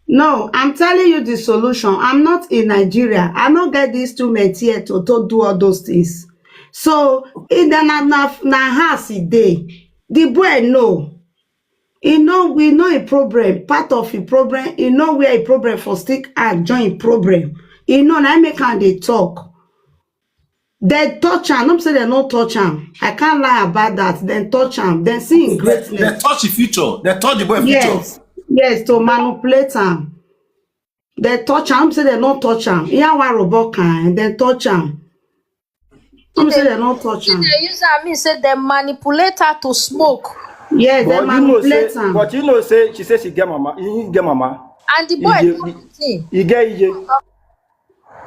No, I'm telling you the solution. I'm not in Nigeria. I no get this two men here to, to do all those things. So in the na na na house e dey. The boy know. He know we know a problem. Part of a problem. He know where a problem for stick and join problem. He know na make am dey talk. Dem touch am, no be say dem no touch am. I can't lie about that. Dem touch am. Dem see im They, they greatness. Touch the future. They touch the boy future. Yes, yes, to manipulate am. Dem touch am, no be say dem no touch am. Iyawa robot kan, dem touch am. No be say dem no touch am. They use am mean say dem manipulate her to smoke. Yes, dem But you know say, manipulate am. But you know say she say she get mama. He get mama. And the boy He do get, the thing. he get iye.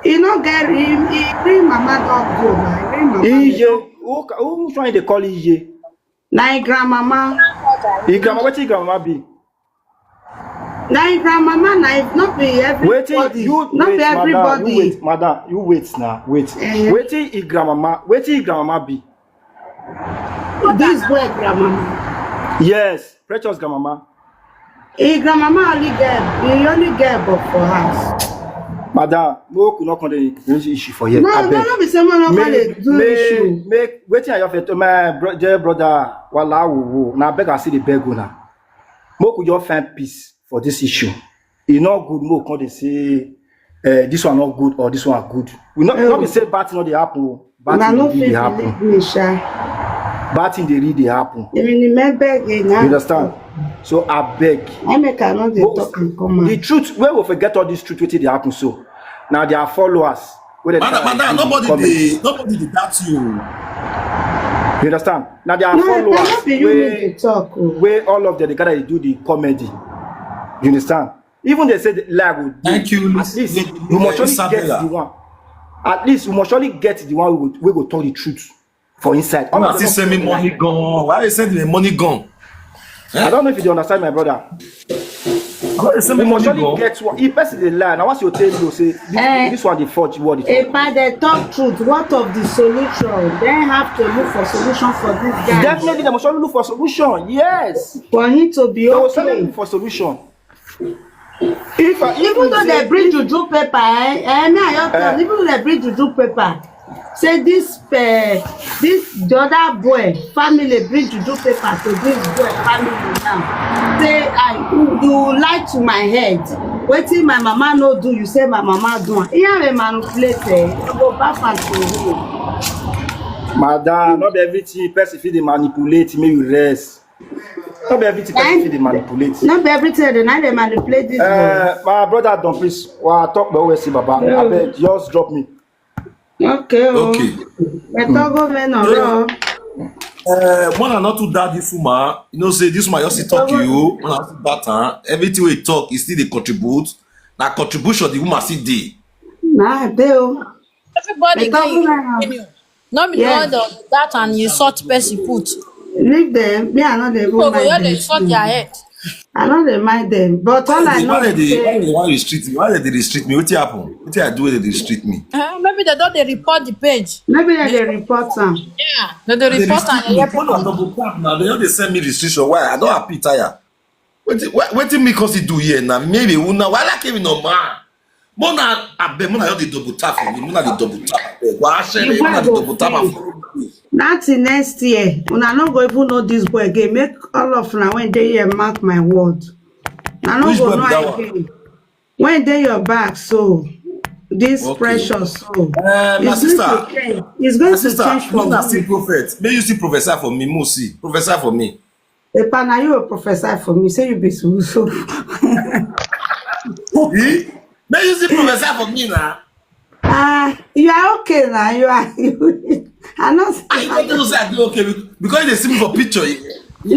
E no get im im real mama don go na. Im real mama Iye. dey Who ca- who trying to call iye? Na im grandmama. He grandma. What he grandma be? Na im grandmama na im no be Wait, everybody. you No wait, be madam. You everybody. Wait, madam. You wait now. Wait. Eh. Wait till he grandmama. Wait till he grandmama be. This boy grandmama. Yes, Precious grandmama. Im grandmama only get im only get but for house. Madam, make we no come dey raise issue for here. No, Abeg. No, no be say make we no come dey Make do make issue. Make wetin I offer to my bro- dear brother Wala Wowo. Na beg I see the beg una. Make we just find peace for this issue. E no good make we come dey say uh, this one not good or this one good. We not not be say bad thing no dey happen o. Bad Una thing no dey really fit dey happen. Believe me sha. Bad thing dey really dey happen. Èmi ni mẹ beg e You na. Understand? So I beg. I make I no dey But talk and come the out. Truth, where we forget all this truth, wetin dey happen so. Now there are followers. Wey dey Madam, try madam, to nobody comment. Dey nobody dey doubt you. You understand? Now there are No, no, followers no be you need wey to talk o. Wey all of them dey gather dey do the comedy. You understand? Even they say the lie go dey. Thank you, At Miss least Lady we must surely get Isabella. The one. At least we must surely get the one wey go, wey go tell the truth for inside. All Una of still them send me no fit money gun. Why you send me money gun? I don't know if you dey understand, my brother. Go dey send me You must money, surely go. Get one. If person dey lie, na once you tell you say this, Eh. This one dey forge word. If I dey talk truth, what of the solution? Dem have to look for solution for this guy. Definitely, they must surely look for solution. Yes, For him to be they will surely okay. Look for solution. If I, if Even you though say, they bring juju paper, eh, eh, me and your tell, Eh. Even though they bring juju paper, say this uh, this the other boy family bring juju paper to this boy family now. Say I you, you lie to my head. Wetin my mama no do, you say my mama do am. He have a manipulate, eh, you go back and to him. Madam, not be everything person fit dey manipulate. May you rest. Not be everything person fit dey manipulate. No be everything they now they manipulate this boy. Uh, my brother, don't please. Well, I talk about we see Baba. I beg, just drop me. Okay, oh. Okay. Better go men or Uh, when I not too that this woman, you know, say this woman just talk you, when I see that time, everything we talk, is still they contribute. Now contribution, the woman see dey. Nah, they oh. Everybody They talk get your now. Opinion. Not be Yes. all the that and you sort person put. Leave them. Me, I know they People go go here mind they them. sort their head. I know they mind them. But all I Why know they, is why they, why say they want restrict me? Why they, they restrict me? What happen? What I do when they restrict me? Uh, maybe they don't they report the page. Maybe they dey report am. Yeah, they, they They report restrict and me. they When I double tap now, they don't they send me restriction. Why? I don't happy tire. What what what me cause it do here now? Maybe una why like even no man. Mona, I bet Mona, you the double tap for me. Mona the double tap. Why I say You Mona go the go double tap free. for me? Not till next year. Una no go even know this boy again. Make all of una when they here mark my word. I no Which go boy know be that one? Again. When they your back, so this Okay. Precious, so Uh, my it's going sister, to change. It's going my to sister, change you for na see good. Prophet. May you see prophesy for me, Musi. Prophesy for me. Epa, na you a prophesy for me. Say you be so so. Eh? May you see prophesy for me now. Ah, you are okay now. You are. I not. I don't know say I do okay be- because they see me for picture. You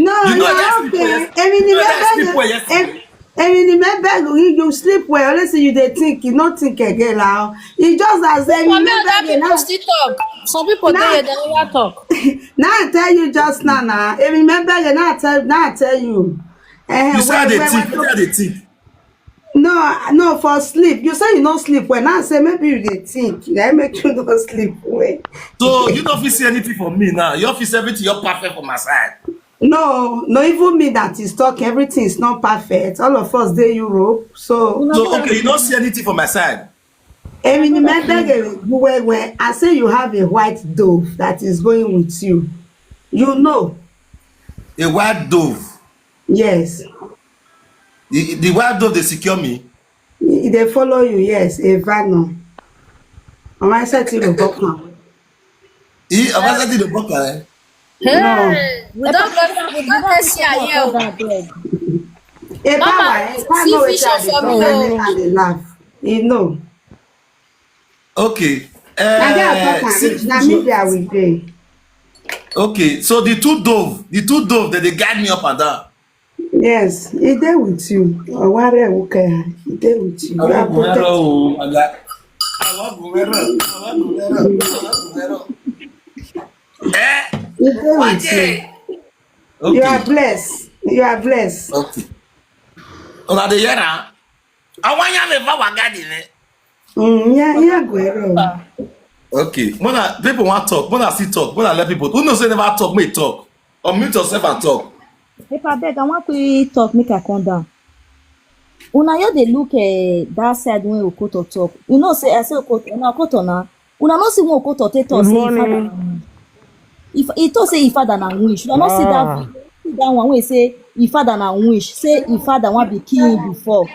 No, you you know are that sleep okay. well. Every You know that day, sleep well you, yesterday. every, every day, you, you sleep well. Let's say you dey think, you not think again now. You just as say, But me, remember that again people now. Still talk. Some people Nah. They they never talk. Now I tell you just now, now. If you remember again, now I tell, now I tell you. Eh, You say well, I dey well, think. well, What I dey think? No, no, for sleep. You say you no sleep well. Now I say maybe you dey think. That make you no sleep well. So you don't feel see anything for me now. You feel everything. You're perfect for my side. No, no, even me that is talking, everything is not perfect. All of us dey Europe, so So okay, you don't see anything for my side. Emi, remember the well, well. I say you have a white dove that is going with you. You know, A white dove. Yes. The, the white dove they secure me. E dey follow you, yes, a van. Am I set you to come? He am I setting the book, eh? Hey, we don't get we don't get see here. A Mama, power, I can't see know vision wetin I dey for talk. me, I oh. make am dey laugh. You know. Okay. Na there I Uh, talk am see, reach. Na me there we dey. Okay, so the two dove, the two dove that they guide me up and down. Yes, e dey with you. Oware wuke, e dey with you. You are Awagunero protected. o, aga. Awagunero, Awagunero, Awagunero. Eh? E dey with you. Waje. You are Okay. Blessed. You are blessed. Okay. Una dey hear am? Awanya me fa wagadi me. Mm, yeah, yeah, Guero. Okay. Mona, people want talk. Mona see talk. Mona let people. Who knows they never talk? May talk. Unmute yourself and talk. If I beg, I want to talk, make I come down. Una you dey look uh, that side when Okoto talk. You know say I say Okoto, una Okoto na. Una no see when Okoto take talk say him father na witch. If he talk say him father na witch, una no see that video. See that one wey say him father na witch. Say him father wan be kill him before,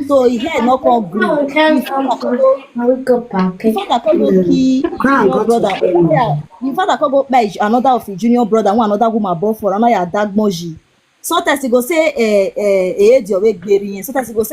so him head no come gree. Him father come go, him father come go kill him junior brother. Him father come go kpai another of him junior brother. One another woman born for another Adagmoji. Sometimes he go say eh eh eh Edio wey gberi yẹn. Sometimes he go say